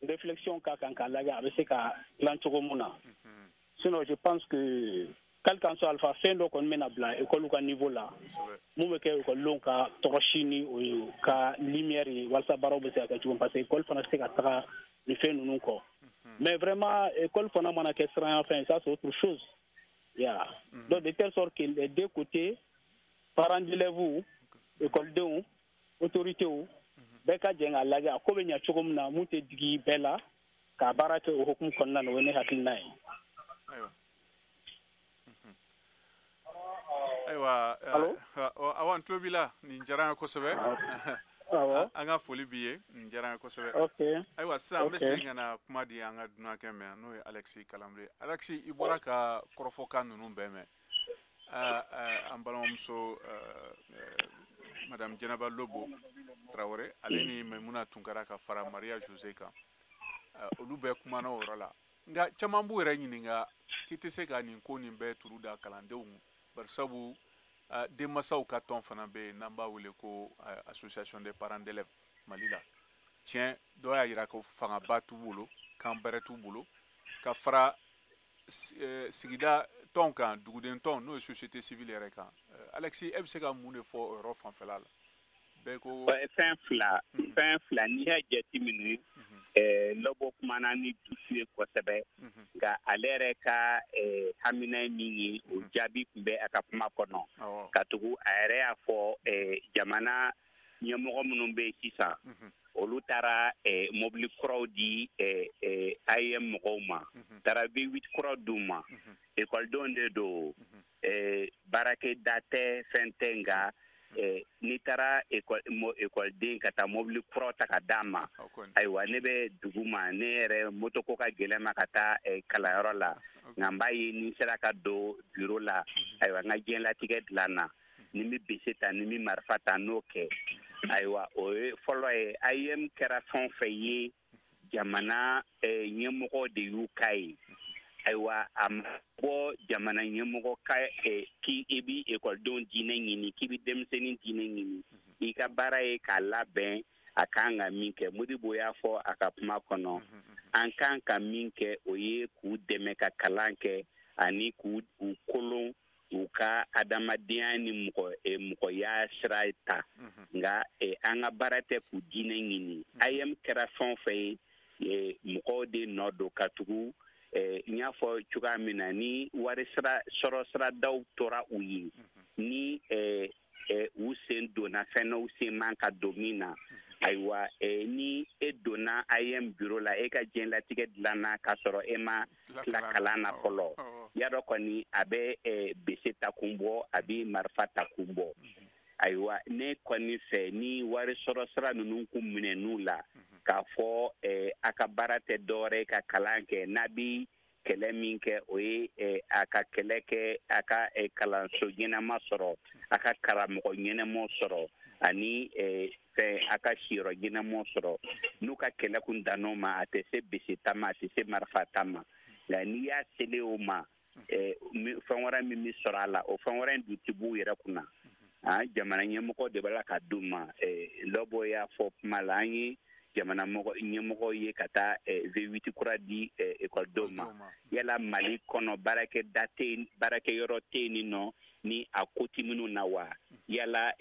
réflexion ka kan k'a lajɛ a bɛ se ka dilan cogo mun na. Sinon, je pense que quel qu'en soit alpha, fɛn dɔ kɔni bɛna bila école ka niveau la, mun bɛ kɛ école ka tɔgɔsi ni o ye ka lumière ye, walasa baaraw bɛ se ka kɛ cogo min, parce que école fana tɛ se ka taga nin fɛn ninnu kɔ. Mais vraiment, école fana mana kɛ siranya fɛn, ça, c'est autre chose. Yeah. Donc de telle sorte que les deux côtés, parents d'élèves, écoledenw, autorités, bɛɛ ka jɛ k'a lajɛ a ko bɛ ɲɛ cogo min na, mun tɛ digi bɛɛ la, k'a baara kɛ o hukumu kɔnɔna na. O ye ne hakilina ye. Ayiwa, awa, n tulo b'i la. Nin diyara n ye kosɛbɛ. An ka foli b'i ye, nin diyara n ye kosɛbɛ. Ayiwa, sisan an bɛ segin ka na kuma di an ka dunankɛ ma, n'o ye Alexis Kalanbre. Alexis, i bɔra ka kɔrɔfɔkan ninnu bɛɛ mɛn. An balimamuso Madame Jɛnɛba Lobo Tarawele, ale ni Maimuna Tunkara ka fara Maria Jose kan, olu bɛɛ kumana o yɔrɔ la. Nka caman b'u yɛrɛ ɲininka k'i tɛ se ka nin ko nin bɛɛ turu da kalandenw kun, barisabu denmansaw ka tɔn fana bɛ yen n'an b'a wele ko Association des parents d'élèves Mali la. Tiɲɛ dɔw y'a jira ko fangaba t'u bolo, kan bɛrɛ t'u bolo, ka fara sigida tɔn kan, duguden tɔn, n'o ye société civile yɛrɛ kan. Alexis, e bɛ se ka mun de fɔ o yɔrɔ fanfɛla la? Bɛɛ ko fɛn fila n'i y'a jateminɛ, Lɔbɔ kumana ni dusu ye kosɛbɛ, nka ale yɛrɛ ka hamina min ye, o jaabi tun bɛ a ka kuma kɔnɔ, ka tugu a yɛrɛ y'a fɔ jamana ɲɛmɔgɔ minnu bɛ yen sisan, olu taara mobili kuraw di AEM mɔgɔw ma, taara V8 kuraw d'u ma. Ekɔlidenw de don, baarakɛda tɛ, fɛn tɛ, nka n'i taara ekɔliden ka taa mobili kuraw ta ka d'a ma, ayiwa ne bɛ dugu ma, ne yɛrɛ moto ko ka gɛlɛn ma ka taa kalanyɔrɔ la, nka n b'a ye ni n sera ka don biro la, ayiwa n ka diɲɛlatigɛ dilan na, ni n bɛ bese ta, ni n bɛ marifa ta, n'o kɛ. Ayiwa o ye fɔlɔ ye. AEM kɛra fɛn o fɛn ye, jamana ɲɛmɔgɔ de y'u ka ye. Ayiwa a ma bɔ jamana ɲɛmɔgɔ ka k'i i bɛ ekɔlidenw diinɛ ɲini, k'i bɛ denmisɛnnin diinɛ ɲini, i ka baara ye k'a labɛn a kan ka min kɛ. Modibo y'a fɔ a ka kuma kɔnɔ, an kan ka min kɛ o ye k'u dɛmɛ ka kalan kɛ ani k'u kolon u ka adamadenya ni mɔgɔya sira ta, nka an ka baara tɛ k'u diinɛ ɲini. AEM kɛra fɛn o fɛn ye, mɔgɔw de nɔ don, ka tugu n y'a fɔ cogoya min na, ni wari sɔrɔ siradaw tora u ye, ni u sen donna fɛn na, u sen man ka don min na. Ayiwa ni e donna AEM bureau la, e ka diɲɛlatigɛ dilanna k'a sɔrɔ e ma tila kalan na fɔlɔ, y'a dɔn kɔni a bɛ bese ta kun bɔ, a bɛ marifa ta kun bɔ. Ayiwa ne kɔni fɛ, ni wari sɔrɔ sira ninnu kun minɛn'u la, k'a fɔ a ka baara tɛ dɔwɛrɛ ye ka kalan kɛ, n'a bi kɛlɛ min kɛ, o ye a ka kɛlɛ kɛ a ka kalanso ɲɛnama sɔrɔ, a ka karamɔgɔ ɲɛnamaw sɔrɔ, ani fɛn a ka siyɔrɔ ɲɛnamaw sɔrɔ. N'u ka kɛlɛ kun dann'o ma, a tɛ se bese ta ma, a tɛ se marifa ta ma. Nka n'i y'a selen o ma, fɛn wɛrɛ min bɛ sɔrɔ a la, o fɛn wɛrɛ in dun tɛ b'u yɛrɛ kunna. Jamana ɲɛmɔgɔ de b'a la ka d'u ma. Lɔbɔ y'a fɔ kuma la, an ye jamana ɲɛmɔgɔ ye ka taa V8 kura di ekɔlidenw ma. Yala Mali kɔnɔ baarakɛda tɛ yen, baarakɛyɔrɔ tɛ yen nɔ ni a ko tɛ minnu na wa? Yala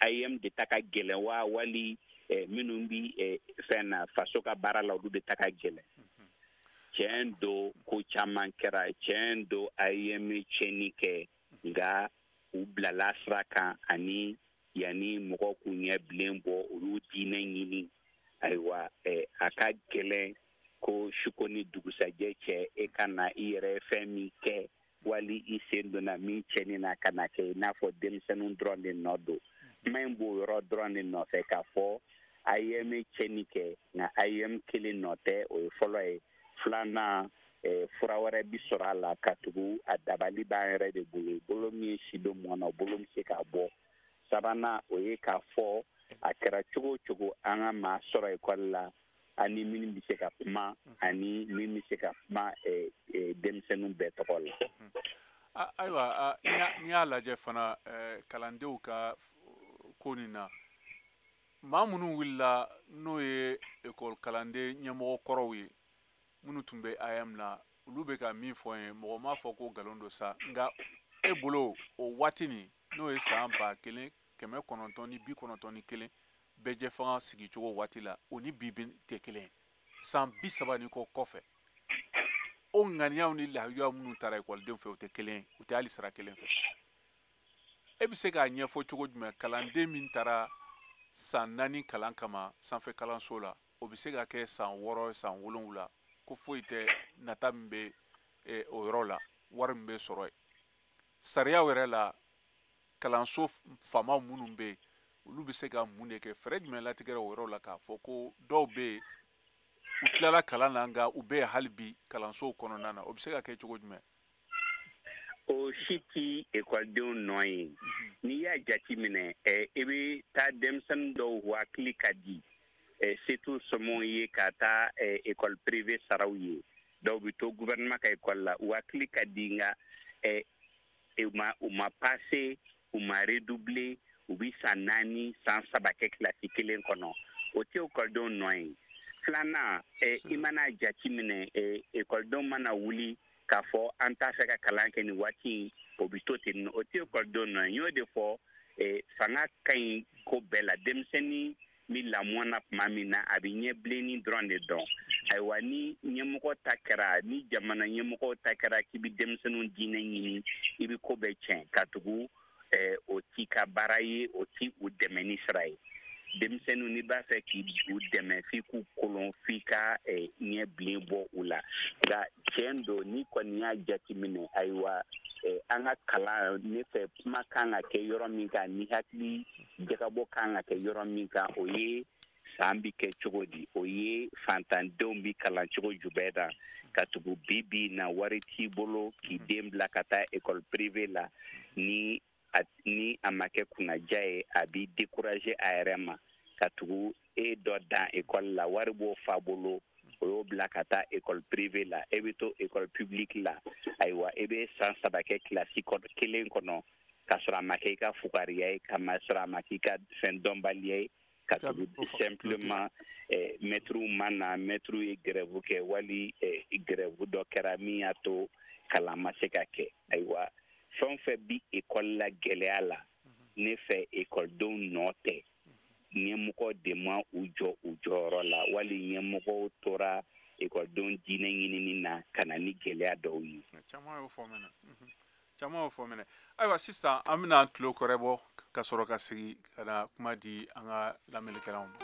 AEM de ta ka gɛlɛn wa, wali minnu bi fɛn na faso ka baara la, olu de ta ka gɛlɛn? Tiɲɛ don, ko caman kɛra. Tiɲɛ don, AEM ye tiɲɛni kɛ, nka u bilala sira kan, ani yanni mɔgɔw k'u ɲɛ bilen bɔ, olu diinɛ ɲini. Ayiwa a ka gɛlɛn ko suko ni dugusajɛ cɛ, e ka na i yɛrɛ fɛn min kɛ, wali i sen donna min cɛnni na, ka na kɛ i n'a fɔ denmisɛnninw dɔrɔn de nɔ don. Kuma in b'o yɔrɔ dɔrɔn de nɔfɛ, k'a fɔ AEM ye tiɲɛni kɛ, nka AEM kelen nɔ tɛ. O ye fɔlɔ ye. Filanan, fura wɛrɛ bi sɔrɔ a la, ka tugu a dabali b'an yɛrɛ de bolo, bolo min ye si don mɔn na, o bolo bɛ se k'a bɔ. Sabanan, o ye k'a fɔ a kɛra cogo o cogo, an ka maa sɔrɔ ekɔli la, ani minnu bɛ se ka kuma, ani min bɛ se ka kuma denmisɛnninw bɛɛ tɔgɔ la. Ayiwa n'i y'a lajɛ fana, kalandenw ka ko nin na, maa minnu wulila, n'o ye ekɔli kalanden ɲɛmɔgɔ kɔrɔw ye, minnu tun bɛ AEM la, olu bɛ ka min fɔ n ye, mɔgɔ m'a fɔ ko nkalon don sa, nka e bolo o waati nin, n'o ye san 1991 bɛɛjɛ fanga sigicogo waati la, o ni bi tɛ kelen ye. San 30 ni kɔ kɔfɛ, o ŋaniyaw ni lahiduyaw minnu taara ekɔlidenw fɛ, o tɛ kelen ye, u tɛ hali sira kelen fɛ. E bɛ se k'a ɲɛfɔ cogo jumɛn, kalanden min taara san 4 kalan kama sanfɛ kalanso la, o bɛ se ka kɛ san 6, san 7, ko foyi tɛ nata min bɛ o yɔrɔ la, wari min bɛ sɔrɔ yen? Sariyaw yɛrɛ la, kalanso faamaw minnu bɛ yen, olu bɛ se ka mun de kɛ? Fɛɛrɛ jumɛn latigɛra o yɔrɔ la, k'a fɔ ko dɔw bɛ yen, u tilala kalan na, nka u bɛ yen hali bi kalansow kɔnɔna na, o bɛ se ka kɛ cogo jumɛn? O si ti ekɔlidenw nɔ ye. N'i y'a jateminɛ, i bɛ taa denmisɛnnin dɔw hakili ka di, se t'u somɔgɔw ye ka taa école privée saraw ye, dɔw bɛ to gouvernement ka école la, u hakili ka di, nka u ma passer, u ma redoubler, u bɛ san 4, san 3 kɛ kilasi kelen kɔnɔ. O tɛ ekɔlidenw nɔ ye. Filanan, i mana jate minɛ, ekɔlidenw mana wuli k'a fɔ an t'a fɛ ka kalan kɛ nin waati in, o bɛ to ten nɔ. O tɛ ekɔlidenw nɔ ye. N y'o de fɔ, fanga ka ɲi ko bɛɛ la. Denmisɛnnin bɛ lamɔ na tuma min na, a bɛ ɲɛbilenni dɔrɔn de dɔn. Ayiwa, ni ɲɛmɔgɔ ta kɛra, ni jamana ɲɛmɔgɔw ta kɛra k'i bɛ denmisɛnninw diinɛ ɲini, i bɛ ko bɛɛ tiɲɛ, ka tugu o t'i ka baara ye, o t'i u dɛmɛ ni sira ye. Denmisɛnninw, n'i b'a fɛ k'i u dɛmɛ, f'i k'u kolon, f'i ka ɲɛ bilen bɔ u la. Nka tiɲɛ don, n'i kɔni y'a jateminɛ, ayiwa, an ka kalan, ne fɛ, kuma kan ka kɛ yɔrɔ min kan, ni hakili jagabɔ kan ka kɛ yɔrɔ min kan, o ye san bi kɛ cogo di, o ye fantandenw bi kalan cogo jumɛn na, ka tugu bi bi na wari t'i bolo k'i den bila ka taa école privée la. Ni a ma kɛ kunnaja ye, a b'i décourager a yɛrɛ ma, ka tugu e dɔ dan école la, wari b'o fa bolo, o y'o bila ka taa école privée la, e bɛ to école publique la. Ayiwa, e bɛ san 3 kɛ kilasi kelen kɔnɔ, ka sɔrɔ a ma kɛ i ka fugariya ye, ka sɔrɔ a ma k'i ka fɛn dɔnbaliya ye, ka tugu simplement mɛtiriw ma na, mɛtiriw ye grève kɛ, wali grève dɔ kɛra min y'a to kalan ma se ka kɛ. Ayiwa, fɛn o fɛn bi ekɔli la gɛlɛya la, ne fɛ, ekɔlidenw nɔ tɛ. Ɲɛmɔgɔ de ma u jɔ u jɔyɔrɔ la, wali ɲɛmɔgɔw tora ekɔlidenw diinɛ ɲinini na ka na ni gɛlɛya dɔw ye. Caman y'o fɔ mɛnɛ, caman y'o fɔ mɛnɛ. Ayiwa, sisan an bɛna tulo kɔrɔbɔ ka sɔrɔ ka segin ka na kuma di an ka lamɛnnikɛlaw ma.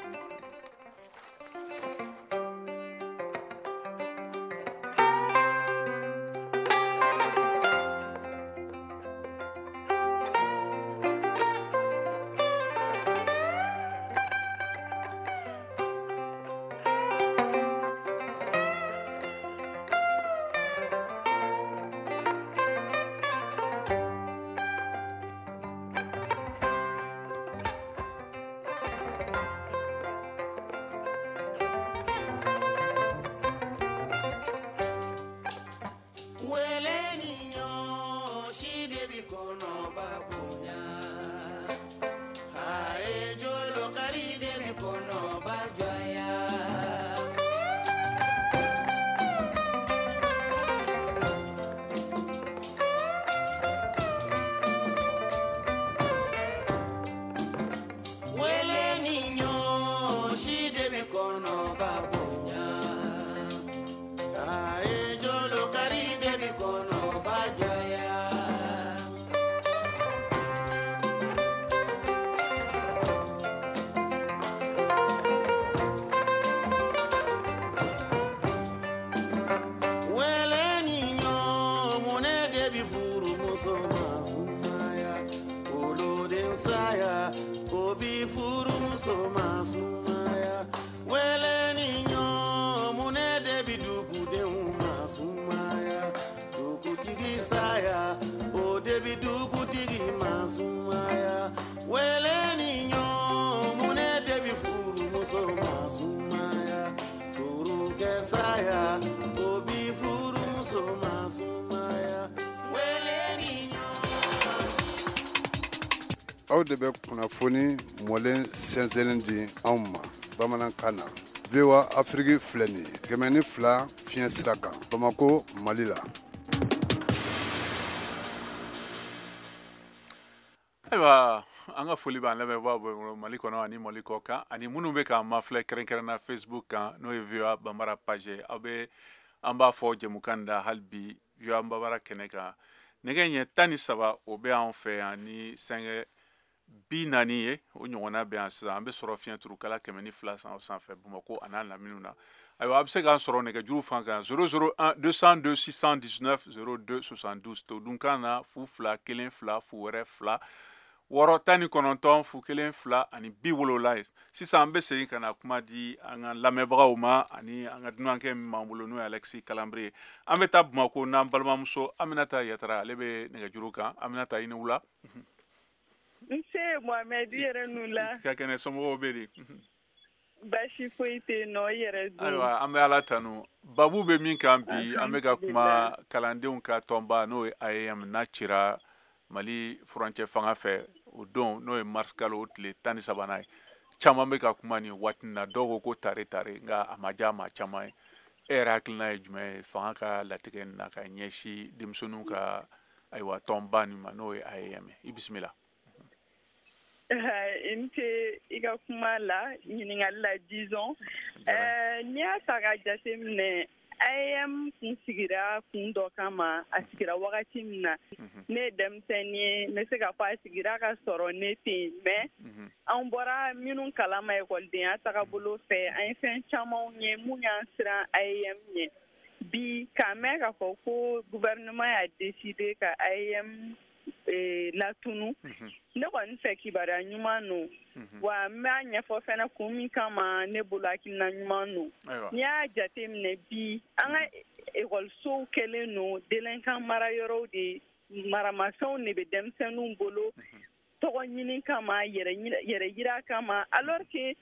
Aw de bɛ kunnafoni mɔlen sɛnsɛnnen di anw ma bamanankan na. VOA Afrique filɛ nin ye 102 fiɲɛ sira kan, Bamako, Mali la. Ayiwa, an ka foli b'an lamɛnbaaw bɛɛ Mali kɔnɔ ani Mali kɔ kan, ani minnu bɛ k'an mafilɛ kɛrɛnkɛrɛnna Facebook kan, n'o ye VOA Bambara page ye. Aw bɛ an b'a fɔ jɛmukan da hali bi VOA Bambara kɛnɛ kan. Nɛgɛ ɲɛ 13 o bɛ an fɛ yan ni sɛngɛ 40 ye, o ɲɔgɔnna bɛ yan sisan. An bɛ sɔrɔ fiɲɛ turukala 102 sanfɛ Bamakɔ a n'a laminiw na. Ayiwa, a bɛ se k'an sɔrɔ nɛgɛjuru fan kan 001 202 619 02 72, todunkan na 0 2 1 2 0 2 6 19 0 1 2 ani 70 ye. Sisan an bɛ segin ka na kuma di an ka lamɛnbagaw ma ani an ka dunankɛ min b'an bolo, n'o ye Alexis Kalanbiri ye. An bɛ taa Bamakɔ n'an balimamuso Aminata Yatara, ale bɛ nɛgɛjuru kan. Aminata, i ni wula. Nse Mohamed, i yɛrɛ n'u la. Ka kɛnɛ, somɔgɔw bɛ di? Baasi foyi tɛ yen nɔ, i yɛrɛ dun? Ayiwa, an bɛ Ala tanu. Babu bɛ min kan bi, an bɛ ka kuma kalandenw ka tɔnba, n'o ye AEM, n'a cira Mali furancɛ fanga fɛ o don, n'o ye mars kalo tile 13nan ye. Caman bɛ ka kuma nin waati na, dɔw ko tare tare, nka a ma diya maa caman ye. E yɛrɛ hakilina ye jumɛn ye fanga ka latigɛ nin na ka ɲɛsin denmisɛnninw ka ayiwa tɔnba nin ma, n'o ye AEEM ye? I bisimila. I ni ce i ka kuma la, ɲininkali la, disons. N'i y'a ta ka jate minɛ, AEEM kun sigira kun dɔ kama. A sigira wagati min na, ne ye denmisɛnnin ye, n bɛ se k'a fɔ a sigira ka sɔrɔ ne tɛ yen, mais anw bɔra minnu kalama ekɔlidenya tagabolo fɛ, an ye fɛn camanw ye mun y'an siran AEEM ɲɛ. Bi k'a mɛn k'a fɔ ko gouvernement y'a décidé ka AEEM latunu, ne kɔni fɛ kibaruya ɲuman don. Wa n b'a ɲɛfɔ fɛnɛ kun min kama ne bolo hakilina ɲuman don. N'i y'a jate minɛ bi, an ka ekɔlisow kɛlen don délinquant mara yɔrɔw de, maramafɛnw de bɛ denmisɛnninw bolo tɔgɔ ɲini kama, yɛrɛ yira kama, alors que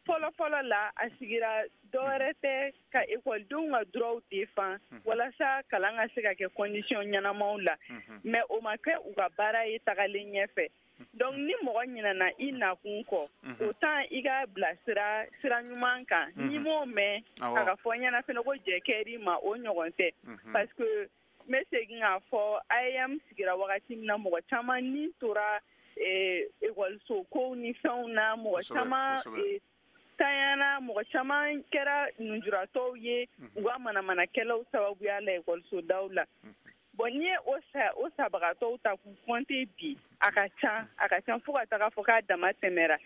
fɔlɔ fɔlɔ la, a sigira dɔwɛrɛ tɛ ka ekɔlidenw ka droits défend walasa kalan ka se ka kɛ condition ɲɛnamaw la. Mais o ma kɛ u ka baara ye tagalen ɲɛfɛ. Donc ni mɔgɔ ɲinɛna i nakun kɔ, autant i ka bila sira sira ɲuman kan. N'i m'o mɛn a ka fɔ ɲɛna fɛnɛ ko jɛ kɛr'i ma, o ɲɔgɔn tɛ, parce que n bɛ segin k'a fɔ, AEEM sigira wagati min na, mɔgɔ caman ni tora ekɔliso kow ni fɛnw na, mɔgɔ caman tanyana, mɔgɔ caman kɛra nujuratɔw ye u ka manamanakɛlaw sababuya la ekɔliso daw la. Bon, n'i ye o sabagatɔw ta k'u compter bi, a ka ca, a ka ca fo ka taga fɔ k'a dama tɛmɛra.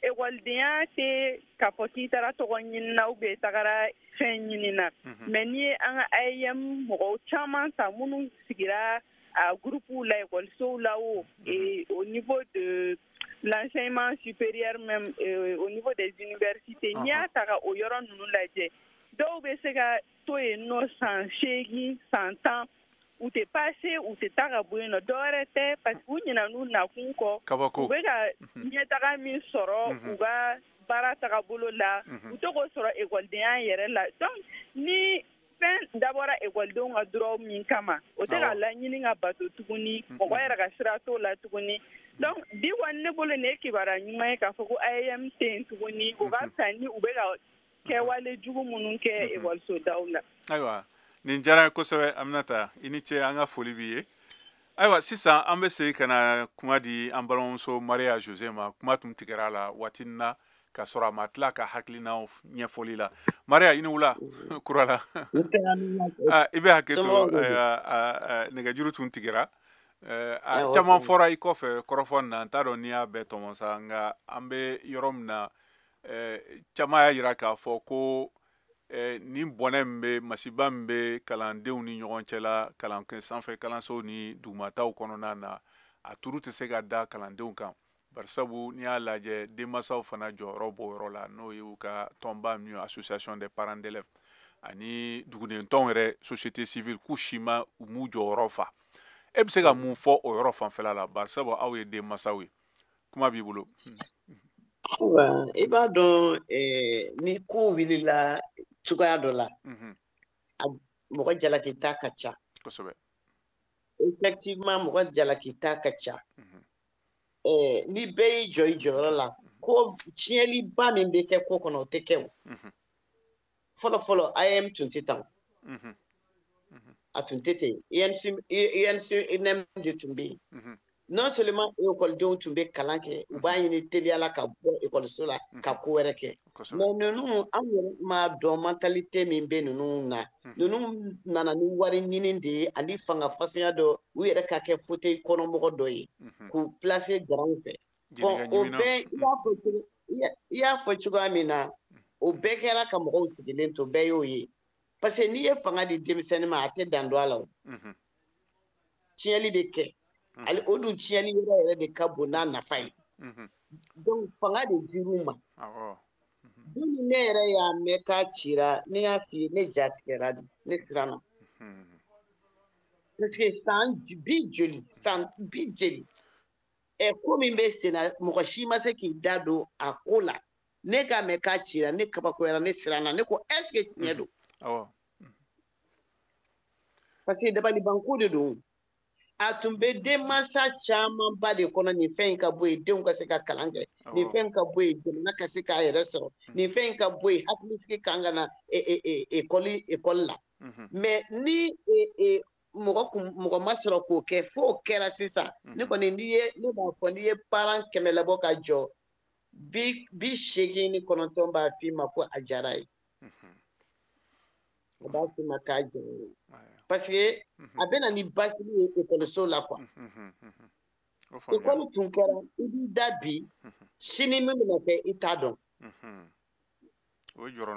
Ekɔlidenya tɛ k'a fɔ k'i taara tɔgɔ ɲini na ou bien i tagara fɛn ɲini na. Mais n'i ye an ka AEEM mɔgɔw caman ta minnu sigira a groupe la ekɔlisow la o, et au niveau de l'enseignement supérieur même, au niveau des universités, n'i y'a ta ka o yɔrɔ ninnu lajɛ, dɔw bɛ se ka to yen nɔ san 8, san 10, u tɛ passe, u tɛ taa ka bɔ yen nɔ. Dɔwɛrɛ tɛ, parce que u ɲinɛn'u nakun kɔ. Kabako. U bɛ ka ɲɛtaga min sɔrɔ u ka baara tagabolo la, u tɛ k'o sɔrɔ ekɔlidenya yɛrɛ la. Donc ni fɛn dabɔra ekɔlidenw ka droit min kama, o tɛ ka laɲini ka bato tuguni, mɔgɔ yɛrɛ ka sira t'o la tuguni. Donc bi kɔni, ne bolo nin ye kibaruya ɲuman ye k'a fɔ ko AEEM tɛ yen tuguni. O ka fisa ni u bɛ ka kɛwale jugu minnu kɛ ekɔliso daw la. Ayiwa, nin diyara n ye kosɛbɛ, Aminata, i ni ce, an ka foli b'i ye. Ayiwa, sisan an bɛ segin ka na kuma di an balimamuso Maria Jose ma. Kuma tun tigɛra a la waati na k'a sɔrɔ a ma tila ka hakilinaw ɲɛfɔli la. Maria, i ni wula kura la. I bɛ hakɛ to, nɛgɛjuru tun tigɛra. Caman fɔra i kɔfɛ kɔrɔfɔ na, n t'a dɔn n'i y'a bɛɛ tɔmɔ sa, nka an bɛ yɔrɔ min na, caman y'a jira k'a fɔ ko nin bɔnɛ min bɛ, masiba min bɛ kalandenw ni ɲɔgɔn cɛ la kalan sanfɛ kalansow ni dugumataw kɔnɔna na, a turu tɛ se ka da kalandenw kan, barisabu n'i y'a lajɛ, denmansaw fana jɔyɔrɔ b'o yɔrɔ la, n'o ye u ka tɔnba min ye, association des parents d'élèves, ani duguden tɔnw yɛrɛ, société civile, k'u si ma u m'u jɔyɔrɔ fa. E bɛ se ka mun fɔ o yɔrɔ fanfɛla la, barisabu aw ye denmansaw ye? Kuma b'i bolo. I b'a dɔn, ni ko wulila cogoya dɔ la, mɔgɔ jalaki ta ka ca. Effectivement, mɔgɔ jalaki ta ka ca. Ni bɛɛ y'i jɔ i jɔyɔrɔ la, ko tiɲɛliba min bɛ kɛ ko kɔnɔ, o tɛ kɛ. O fɔlɔ fɔlɔ, AEEM tun tɛ tan, a tun tɛ ten. UNC de tun bɛ yen. Non seulement ekɔlidenw tun bɛ kalan kɛ, u b'a ɲini teliya la ka bɔ ekɔliso la ka ko wɛrɛ kɛ. Mais ninnu, an yɛrɛ m'a dɔn mentalité min bɛ ninnu na. Ninnu nana ni wari ɲini de ye ani fanga fasuguya dɔ, u yɛrɛ ka kɛ fauteuil kɔnɔmɔgɔ dɔ ye k'u placer garanw fɛ. Bon, o bɛɛ, i y'a fɔ cogoya min na, o bɛɛ kɛra ka mɔgɔw sigilen to, bɛɛ y'o ye, parce que n'i ye fanga di denmisɛnnin ma, a tɛ dan don a la, o tiɲɛli bɛ kɛ. Ale o dun, tiɲɛli yɔrɔ yɛrɛ de ka bon n'a nafa ye. Donc fanga de dir'u ma. Don min ne yɛrɛ y'a mɛn k'a cira, ne y'a f'i ye, ne ja tigɛra de, ne siranna, parce que san bi joli, san bi jeli ɛ, ko min bɛ sen na, mɔgɔ si ma se k'i da don a ko la. Ne k'a mɛn k'a cira, ne kabakoyara, ne siranna, ne ko est ce que tiɲɛ don? Parce que dabalibanko de don. A tun bɛ denmansa camanba de kɔnɔ, nin fɛn in ka bɔ yen, denw ka se ka kalan kɛ, nin fɛn ka bɔ yen, jamana ka se k'a yɛrɛ sɔrɔ, nin fɛn in ka bɔ yen, hakilisigi kan ka na ekɔli la. Mais ni mɔgɔ ma sɔrɔ k'o kɛ, f'o kɛra sisan. Ne kɔni, n'i ye, ne b'a fɔ, n'i ye parent 100 labɔ ka jɔ, 89 b'a f'i ma ko a diyara ye. A b'a f'i ma k'a diyara ye. Parce que a bɛ na ni basigi ye ekɔliso la quoi. Ekɔli tun kɛra i b'i da bi, sini min bɛna kɛ i t'a dɔn.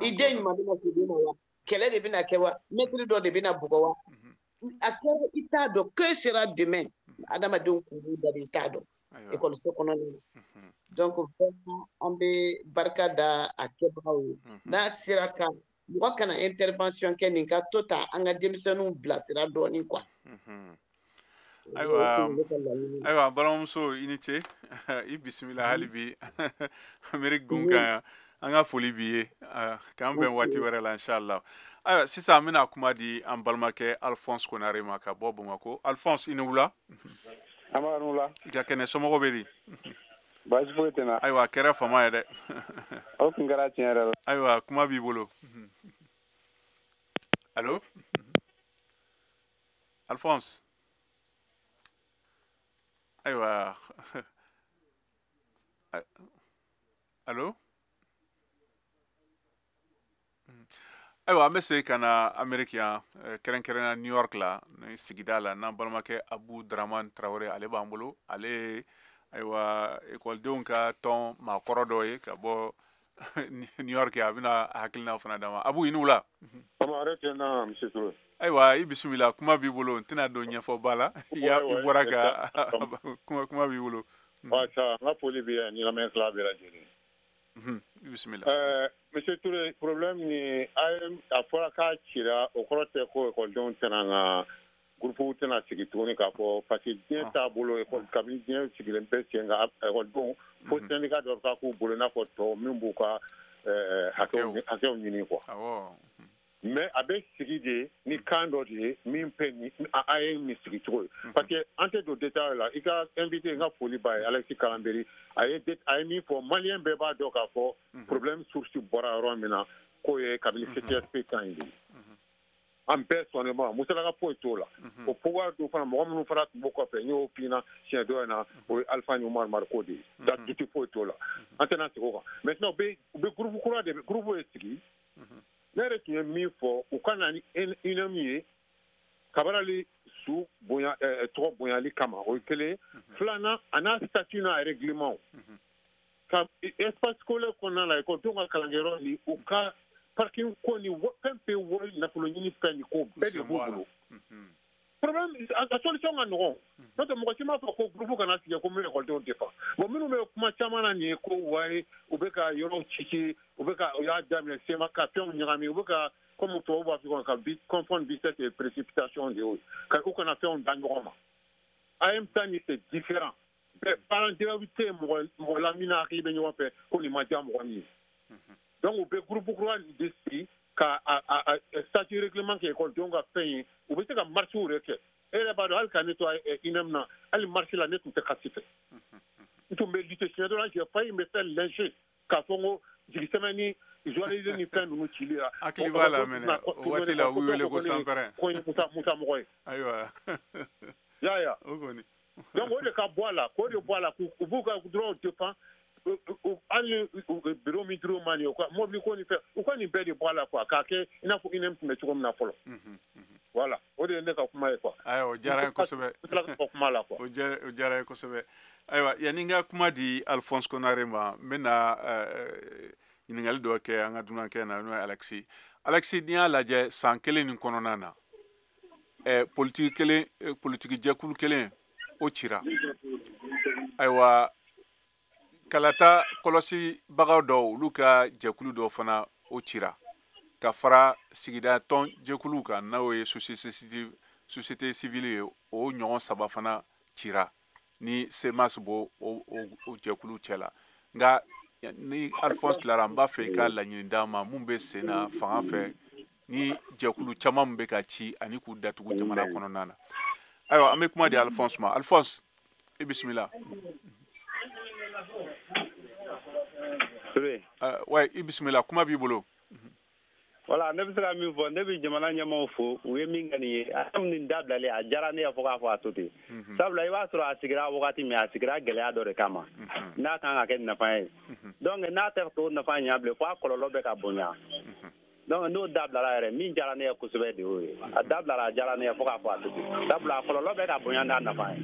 I den ɲuman bɛna segin ma wa, kɛlɛ de bɛna kɛ wa, mɛtiri dɔ de bɛna bugɔ wa. A kɛra i t'a dɔn, que sera demain, adamadenw kun b'u da de, i t'a dɔn ekɔliso kɔnɔna na. Donc vraiment an bɛ barika da a kɛbagaw ye. N'a sera ka mɔgɔ kana intervention kɛ, nin ka to ta an ka denmisɛnninw bilasira dɔɔnin quoi. Ayiwa, balimamuso, i ni ce, i bisimila hali bi Amerique gun kan yan. An ka foli b'i ye, k'an bɛn waati wɛrɛ la inshallah. Ayiwa, sisan an bɛna kuma di an balimakɛ Alphonse Konare ma ka bɔ Bamakɔ. Alphonse, i ni wula. An b'a ni wula. I ka kɛnɛ, somɔgɔw bɛ di? Baasi foyi tɛ n na. Ayiwa, a kɛra fama ye dɛ. O tun kɛra tiɲɛ yɛrɛ la. Ayiwa, kuma b'i bolo. Allo Alphonse. Ayiwa, allo. Ayiwa, an bɛ segin ka na Ameriki yan, kɛrɛnkɛrɛnnenya New York la, ni sigida la, n'an balimakɛ Abu Dramane Traoré, ale b'an bolo. Ale ye, ayiwa, ekɔlidenw ka tɔn maakɔrɔ dɔ ye ka bɔ New York. A bɛna hakilina fana d'an ma. Abu, i ni wula. Ayiwa, i bisimila, kuma b'i bolo. N tɛna don ɲɛfɔba la, i bɔra ka kuma b'i bolo. N ka foli b'i ye ni lamɛnnikɛla bɛɛ lajɛlen. Bisimila. Monsieur Touré, problème ni a fɔra k'a cira, o kɔrɔ tɛ ko ekɔlidenw tɛna na groupe tɛna sigi tuguni k'a fɔ, parce que diɲɛ taabolo, kabini diɲɛ sigilen bɛ sen kan, ekɔlidenw fo syndicat dɔ ka k'u bolo i n'a fɔ tɔw min b'u ka hakɛw ɲini quoi. Mais a bɛ sigi de ni kan dɔ de ye min bɛ ni a ye nin sigi cogo ye, parce que an tɛ don détail la. I ka invité, n ka foli b'a ye, Alexis Kalanberi, a ye min fɔ, maliyɛn bɛɛ b'a dɔn k'a fɔ problème source bɔra yɔrɔ min na, k'o ye kabini CTSP kan in de ye. An bɛɛ sɔnnen ma, musalaka foyi t'o la. O pouvoir dɔw fana, mɔgɔ minnu fana tun b'o kɔfɛ, n y'o f'i ɲɛna siɲɛ dɔ in na, o ye Alpha ni Umaru Mariko de ye. Da duti foyi t'o la, an tɛna segin o kan. Maintenant u bɛ groupe kura de, groupe ye sigi. Ne yɛrɛ tun ye min fɔ, u ka na ni UNEM ye Kabarali su bonya, tɔgɔ bonyali kama, o ye kelen. Filanan, a n'a statut n'a règlement, ka espace scolaire kɔnɔna la, ekɔlidenw ka kalankɛyɔrɔ ni u ka parking ko ni fɛn fɛn, wari nafolo ɲini fɛn ni ko bɛɛ de b'u bolo. Problème a solution ka nɔgɔn, n'o tɛ mɔgɔ si m'a fɔ ko groupe kana sigi ko min bɛ ekɔlidenw défend. Bon, minnu bɛ kuma caman na nin ye ko wayi, u bɛ ka yɔrɔw ci, u bɛ ka, u y'a daminɛ sema ka fɛnw ɲagami, u bɛ ka, comme tubabu b'a fɔ, ka confondre vitesse et précipitation de y'o ye, ka u kana fɛnw da ɲɔgɔn ma. AEEM ta nin, c'est différent. Bɛɛ parents d'élèves tɛ yen mɔgɔ la min n'a hakili bɛ ɲɔgɔn fɛ ko nin ma diya mɔgɔ min ye. Donc u bɛ groupe kura de sigi ka a statut règlement kɛ ekɔlidenw ka fɛn ye, u bɛ se ka marche yɛrɛ kɛ. E yɛrɛ b'a dɔn, hali ka ne to UNEM na, hali marche la ne tun tɛ kasi fɛ. N tun bɛ lutter siɲɛ dɔ la, j'ai failli me faire lyncher k'a fɔ n ko jigisɛmɛ ni journalisme ni fɛn ninnu cili la. Hakili b'a la mɛnɛ, o waati la u b'u wele ko sanpɛrɛn. Ko ye Musa mɔgɔ ye. Ayiwa. Ya ya. O kɔni. Donc o de ka bɔ a la, k'o de bɔ a la, k'u b'u ka droit défend. Hali bureau min dir'u ma nin ye, u ka mobili ko ni fɛn, u ka nin bɛɛ de bɔ a la quoi, k'a kɛ i n'a fɔ UNEM tun bɛ cogo min na fɔlɔ. Voilà, o de ye ne ka kuma ye quoi. Ayiwa, o diyara n ye kosɛbɛ. N tila ka kuma la quoi. O diyara n ye kosɛbɛ. Ayiwa, yanni n ka kuma di Alphonse Konare ma, n bɛna ɲininkali dɔ kɛ an ka dunankɛ na, n'o ye Alexis. Alexis, n'i y'a lajɛ san kelen nin kɔnɔna na, politiki kelen, politiki jɛkulu kelen o cira. Ayiwa, kalata kɔlɔsibagaw dɔw, olu ka jɛkulu dɔw fana o cira ka fara sigida tɔn jɛkuluw kan, n'o ye société civile ye, o ɲɔgɔn 3 fana cira ni CMAS b'o o jɛkulu cɛ la. Nka ni Alphonse tilara, n b'a fɛ i ka laɲini d'an ma mun bɛ sen na fanga fɛ ni jɛkulu caman min bɛ ka ci ani k'u datugu jamana kɔnɔna na. Ayiwa, an bɛ kuma di Alphonse ma. Alphonse, i bisimila. Ouais, i bisimila, kuma b'i bolo. Voilà, ne bɛ se ka min fɔ, ne bɛ jamana ɲɛmaaw fo, u ye min kɛ nin ye, a nin dabilalen a diyara ne ye fo k'a fɔ a to ten. Sabula i b'a sɔrɔ a sigira wagati min, a sigira gɛlɛya dɔ de kama, n'a kan ka kɛ nafa ye. Donc n'a tɛ k'o nafa ɲɛ bilen, fo a kɔlɔlɔ bɛ ka bonya. Donc n'o dabilala yɛrɛ, min diyara ne ye kosɛbɛ de y'o ye. A dabilala, a diyara ne ye fo k'a fɔ a to ten. Sabula a kɔlɔlɔ bɛ ka bonya n'a nafa ye.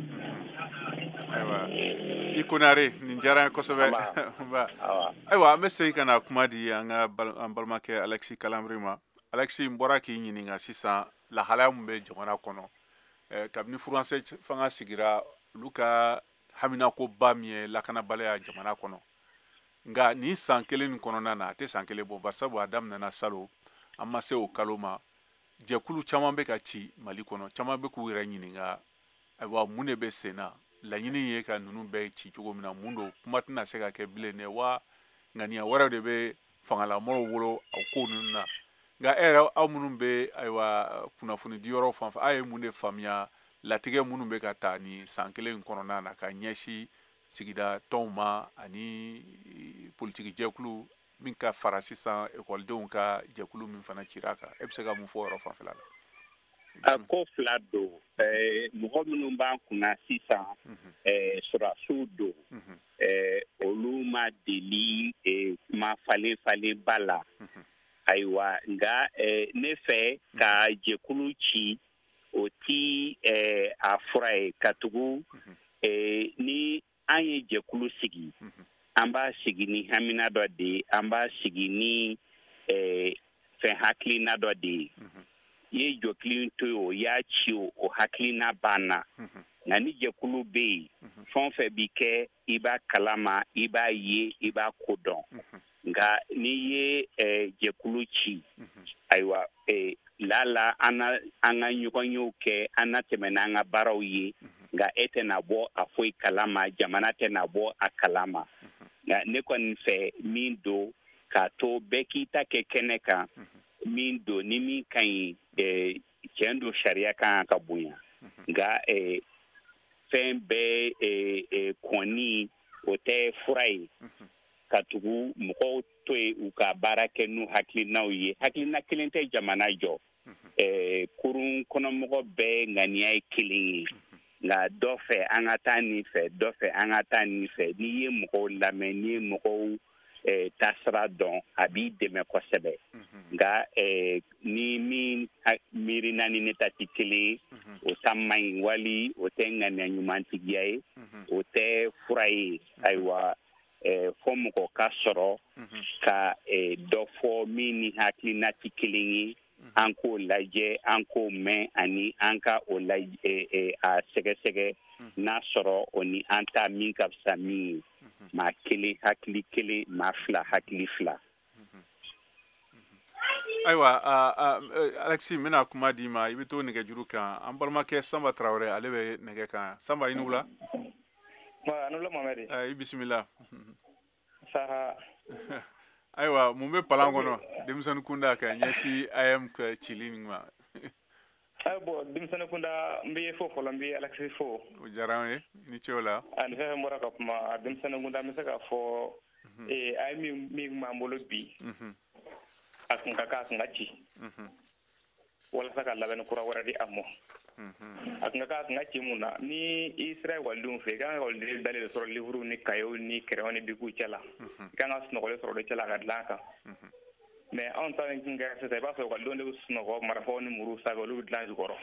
Ayiwa, i Konare, nin diyara n ye kosɛbɛ. Ayiwa, an bɛ segin ka na kuma di an ka an balimakɛ Alexis Kalanbiri ma. Alexis, n bɔra k'i ɲininka sisan lahalaya min bɛ jamana kɔnɔ kabini furancɛ fanga sigira, olu ka haminakoba min ye lakanabaliya jamana kɔnɔ. Nka nin san kelen nin kɔnɔna na, a tɛ san kelen bɔ, barisabu a daminɛna salon, an ma se o kalo ma. Jɛkulu caman bɛ ka ci Mali kɔnɔ, caman bɛ k'u yɛrɛ ɲininka, ayiwa, mun de bɛ sen na? Laɲini ye ka ninnu bɛɛ ci cogo min na, mun don? Kuma tɛna se ka kɛ bilen dɛ, wa ŋaniya wɛrɛw de bɛ fangalamɔgɔw bolo o ko ninnu na. Nka e yɛrɛ, aw minnu bɛ ayiwa kunnafoni di yɔrɔ fan fɛ, aw ye mun de faamuya latigɛ minnu bɛ ka ta nin san kelen in kɔnɔna na ka ɲɛsin sigida tɔnw ma ani politiki jɛkulu min ka fara sisan ekɔlidenw ka jɛkulu min fana cira kan, e bɛ se ka mun fɔ o yɔrɔ fanfɛla la? A ko fila don. Mɔgɔ minnu b'an kunna sisan, sɔrɔdasiw don, olu ma deli kuma falen falenba la. Ayiwa, nka ne fɛ ka jɛkulu ci, o ti a fura ye, katugu ni an ye jɛkulu sigi, an b'a sigi ni hamina dɔ de ye, an b'a sigi ni fɛn hakilina dɔ de ye. I ye jɔkili to yen, o y'a ci, o hakilina banna. Nka ni jɛkulu bɛ yen, fɛn o fɛn bi kɛ, i b'a kalama, i b'a ye, i b'a ko dɔn. Nka n'i ye jɛkulu ci, ayiwa, lala an ka ɲɔgɔnyew kɛ, an na tɛmɛ n'an ka baaraw ye, nka e tɛna bɔ a foyi kalama, jamana tɛna bɔ a kalama. Nka ne kɔni fɛ min don, k'a to bɛɛ k'i ta kɛ kɛnɛ kan, min don ni min ka ɲi, tiɲɛ don, sariya kan ka bonya. Nka fɛn bɛɛ kɔni, o tɛ fura ye, ka tugu mɔgɔw to yen u ka baara kɛ n'u hakilinaw ye. Hakilina kelen tɛ jamana jɔ. Kurun kɔnɔmɔgɔ bɛɛ ŋaniya ye kelen ye, nka dɔ fɛ an ka taa nin fɛ, dɔ fɛ an ka taa nin fɛ. N'i ye mɔgɔw lamɛn, n'i ye mɔgɔw taasira dɔn, a b'i dɛmɛ kosɛbɛ. Nka ni min miirina ni ne ta tɛ kelen ye, o ta man ɲi, wali o tɛ ŋaniya ɲumantigiya ye, o tɛ fura ye. Ayiwa, fo mɔgɔ ka sɔrɔ ka dɔ fɔ min ni hakilina tɛ kelen ye, an k'o lajɛ, an k'o mɛn, ani an ka o lajɛ, a sɛgɛsɛgɛ n'a sɔrɔ o ni an ta min ka fisa min ye. Maa kelen hakili kelen, maa fila hakili fila. Ayiwa, Alexis, n bɛna kuma d'i ma, i bɛ to nɛgɛjuru kan. An balimakɛ Sanba Tarawele, ale bɛ nɛgɛ kan. Sanba, i ni wula. A ni wula, Mohamɛdi. I bisimila. Saha. Ayiwa, mun bɛ palan kɔnɔ denmisɛnnin kunda ka ɲɛsin AEEM cili nin ma? Bon, denmisɛnnin kunda, n bɛ fo fɔlɔ, n bɛ Alexis fo. O diyara an ye, i ni ce o la. Ani fɛn fɛn bɔra ka kuma denmisɛnnin kunda, n bɛ se k'a fɔ AEEM min b'an bolo bi, a kun ka kan, a kun ka ci walasa ka labɛnni kura wɛrɛ di a ma. A kun ka kan, a kun ka ci mun na, ni i sera ekɔlidenw fɛ, i kan ka ekɔliden dalen de sɔrɔ livre ni kayew ni crayon ni bikiw cɛ la, i kan ka sunɔgɔli sɔrɔ o de cɛ la ka dilan kan. Mais anw ta min kɛra sisan, i b'a sɔrɔ ekɔlidenw de bɛ sunɔgɔ marifaw ni muruw sanfɛ, olu bɛ dilan jukɔrɔ,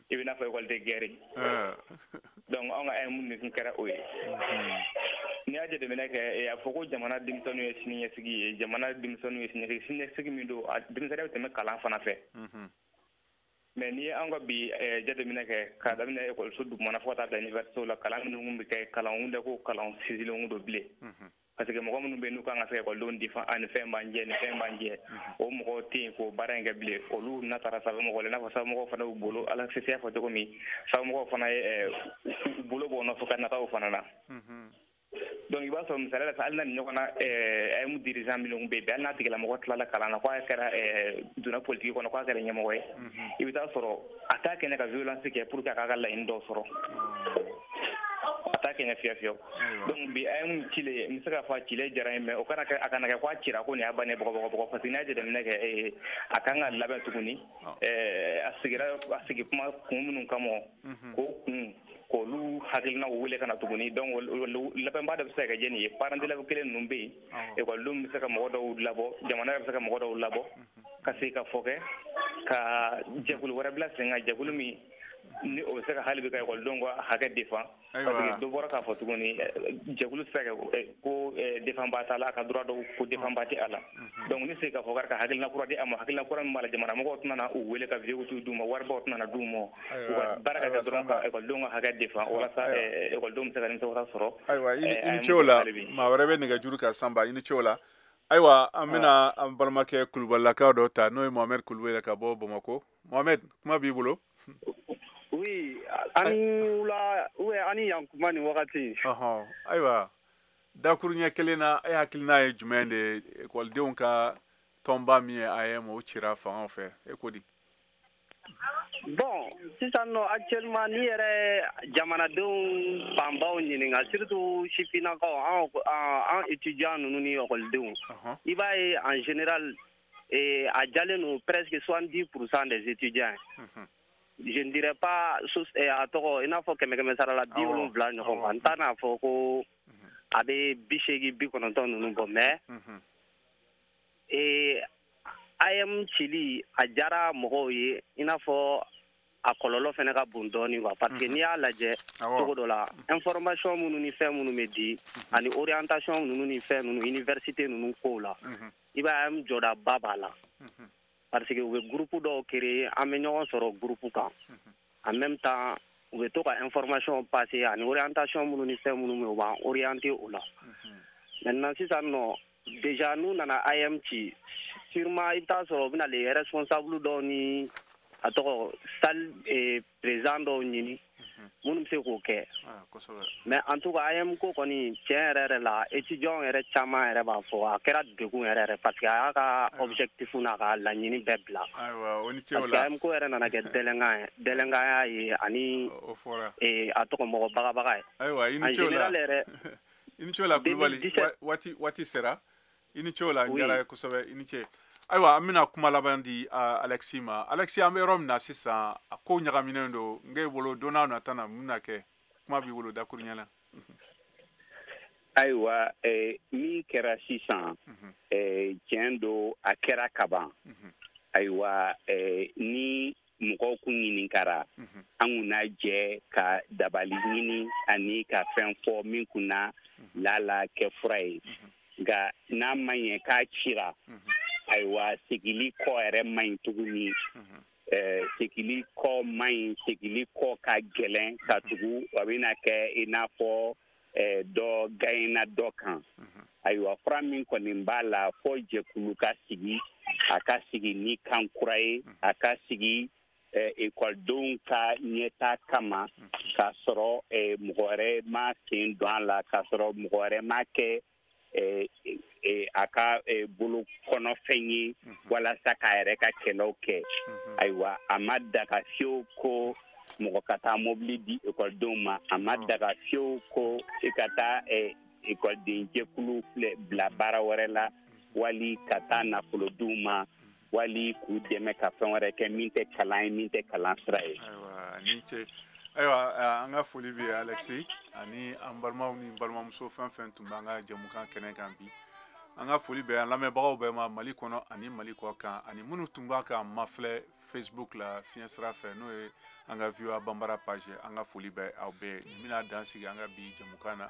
i bɛ n'a fɔ école de guerre. Donc anw ka AEEM nin kun kɛra o ye. N'i y'a jateminɛ kɛ, a fɔ ko jamana denmisɛnninw ye siniɲɛsigi ye, jamana denmisɛnninw ye siniɲɛsigi, siniɲɛsigi min don, a denmisɛnninya bɛ tɛmɛ kalan fana fɛ. Mais n'i ye an ka bi jateminɛ kɛ, k'a daminɛ ekɔliso dugumana fo ka taa bila université la, kalan minnu bɛ kɛ, kalanw tɛ ko kalan sinsinlenw don bilen. Parce que mɔgɔ minnu bɛ yen n'u kan ka se ka ekɔlidenw difa, ani fɛn b'an jɛ, ni fɛn b'an jɛ, o mɔgɔw tɛ yen k'o baara in kɛ bilen. Olu na taara sanfɛmɔgɔw la, i n'a fɔ sanfɛmɔgɔw fana y'u bolo, Alexis y'a fɔ cogo min, sanfɛmɔgɔw fana ye u bolo bɔ o nɔfɛ ka nata o fana na. Donc i b'a sɔrɔ misaliya la, hali n'a ni ɲɔgɔn na AEEM dirigeant minnu bɛ yen bi, hali n'a tigilamɔgɔ tilala kalan na, k'a kɛra donna politique kɔnɔ, k'a kɛra ɲɛmɔgɔ ye, i bɛ taa sɔrɔ a t'a kɛnɛ ka violence kɛ pour que a k'a ka laɲini dɔw sɔrɔ, a t'a kɛɲɛ fiyewu fiyewu. Donc bi AEEM cilen, n bɛ se k'a fɔ a cilen diyara n ye, mais o kana kɛ, a kana kɛ ko a cira ko nin y'a bannen bɔgɔ bɔgɔ bɔgɔ, parce que n'i y'a jateminɛ kɛ, a kan ka labɛn tuguni. A sigira, a sigi kuma kun minnu kama, k'o kun k'olu hakilinaw wele ka na tuguni. Donc labɛnba dɔ bɛ se ka kɛ jɛni ye. Parents d'élèves kelen ninnu bɛ yen, ekɔlidenw bɛ se ka mɔgɔ dɔw labɔ, jamana yɛrɛ bɛ se ka mɔgɔ dɔw labɔ ka se ka fɔ kɛ ka jɛkulu wɛrɛ bila sen kan, jɛkulu min ni o bɛ se ka hali bi ka ekɔlidenw ka hakɛ défend, parce que dɔ bɔra k'a fɔ tuguni, jɛkulu tɛ se ka kɛ ko défendba t'a la, a ka droit dɔw ko défendba tɛ a la. Donc ni se ka fɔ ka hakilina kura di a ma, hakilina kura min b'a la, jamana mɔgɔw tɛna na u wele ka VO2 d'u ma, waribaw tɛna na d'u ma, u ka baara ka kɛ dɔrɔn ka ekɔlidenw ka hakɛ défend, walasa ekɔlidenw bɛ se ka nimisiwasa sɔrɔ. Ayiwa, i ni ce o la. Maa wɛrɛ bɛ nɛgɛjuru kan, Sanba, i ni ce o la. Ayiwa, an bɛna an balimakɛ Kulubalilakaw dɔ ta, n'o ye Mohamed Kulubali ka bɔ Bamakɔ. Mohamed, kuma b'i bolo. Oui, ani wula ou ani yan kuma nin wagati. Ɔhɔn, ayiwa, dakuruɲɛ kelen na, e hakilina ye jumɛn de ye ekɔlidenw ka tɔnba min ye AEEM, o cira fangaw fɛ, e ko di? Bon, sisan nɔ, actuellement, n'i yɛrɛ jamanadenw fanbaw ɲininka, surtout sifinnakaw, an étudiants ninnu ni ekɔlidenw, i b'a ye en général a jalen don presque 70% des étudiants. Je ne dirais pas a tɔgɔ i n'a fɔ kɛmɛ kɛmɛ sara la 70 ɲɔgɔn kan, n t'a n'a fɔ ko a bɛ 80 90 ninnu bɔ, mais AEEM cili a diyara mɔgɔw ye, i n'a fɔ a kɔlɔlɔ fana ka bon dɔɔnin quoi, parce que n'i y'a lajɛ cogo dɔ la, information minnu ni fɛn minnu bɛ di ani orientation ninnu ni fɛn ninnu, université ninnu kow la, i b'a ye AEEM jɔdaba b'a la, parce que u bɛ groupe dɔw créer, an bɛ ɲɔgɔn sɔrɔ groupe kan, en même temps u bɛ to ka information passer ani orientation minnu ni fɛn minnu bɛ yen, u b'an orienter o la. Maintenant, sisan nɔ déjà n'u nana AEEM ci, sûrement i bɛ taa sɔrɔ u bɛna les responsables dɔw ni a tɔgɔ salle président dɔw ɲini minnu bɛ se k'o kɛ. Mais en tout cas, AEEM ko kɔni, tiɲɛ yɛrɛ yɛrɛ la, étudiants yɛrɛ caman yɛrɛ b'a fɔ a kɛra degun yɛrɛ yɛrɛ, parce que a y'a ka objectif n'a ka laɲini bɛɛ bila. Ayiwa, o ni ce o Parce que la. AEEM ko yɛrɛ nana kɛ délinquant ye, délinquant ye ani O fɔra. A tɔgɔ mɔgɔ bagabaga ye. Ayiwa, i ni En ce o la. général yɛrɛ. I ni ce o la, Kulubali. 2017. Waati sera. I ni ce o la, n Oui. diyara ye kosɛbɛ, i ni ce. Ayiwa, an bɛna kuma laban di Alexis ma. Alexis, an bɛ yɔrɔ min na sisan, a ko ɲagaminen don. N k'e bolo, don n'a nata na, mun bɛna kɛ? Kuma b'i bolo dakuruɲɛ la. Ayiwa, min kɛra sisan, tiɲɛ don, a kɛra kaban. Ayiwa, ni mɔgɔw kun ɲininkara, an kun n'a jɛ ka dabali ɲini ani ka fɛn fɔ min kun na lala kɛ fura ye. Nka n'a ma ɲɛ k'a cira, ayiwa, segili kɔ yɛrɛ man ɲi tuguni. Segili kɔ man ɲi, segili kɔ ka gɛlɛn, ka tugu a bɛna kɛ i n'a fɔ dɔ gaɲɛna dɔ kan. Ayiwa, fura min kɔni b'a la, fɔ jɛkulu ka sigi, a ka sigi ni kan kura ye, a ka sigi ekɔlidenw ka ɲɛta kama, k'a sɔrɔ mɔgɔ wɛrɛ ma sen don a la, k'a sɔrɔ mɔgɔ wɛrɛ ma kɛ a ka bolo kɔnɔfɛn ye walasa k'a yɛrɛ ka kɛlɛw kɛ. Ayiwa, a ma daga fiyewu ko mɔgɔ ka taa mobili di ekɔlidenw ma, a ma daga fiyewu ko i ka taa ekɔliden jɛkulu filɛ bila baara wɛrɛ la, wali ka taa nafolo d'u ma, wali k'u dɛmɛ ka fɛn wɛrɛ kɛ min tɛ kalan ye, min tɛ kalan sira ye. Ayiwa, ni ce. Ayiwa, an ka foli bɛ Alexis ani an balimaw ni balimamuso fɛn fɛn tun b'an ka jɛmukan kɛnɛ kan bi. An ka foli bɛ an lamɛnbagaw bɛɛ ma Mali kɔnɔ ani Mali kɔ kan, ani minnu tun b'a k'an mafilɛ Facebook la fiɲɛ sira fɛ, n'o ye an ka VOA Banbara page ye. An ka foli bɛ aw bɛɛ. Nin bɛna dan sigi an ka bi jɛmukan na.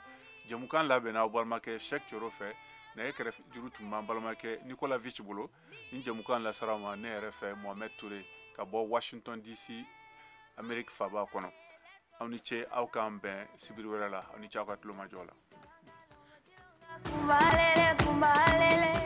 Jɛmukan labɛnna aw balimakɛ Cheikh Thioro fɛ, nɛgɛ kɛrɛfɛ juru tun b'an balimakɛ Nicolas Vich bolo. Nin jɛmukan lasara ma ne yɛrɛ fɛ, Mohamed Touré, ka bɔ Washington DC, Amérique faba kɔnɔ. Aw ni ce, aw k'an bɛn sibiri wɛrɛ la. Aw ni ce aw ka tulomajɔ la. Kumbalele, kumbalele.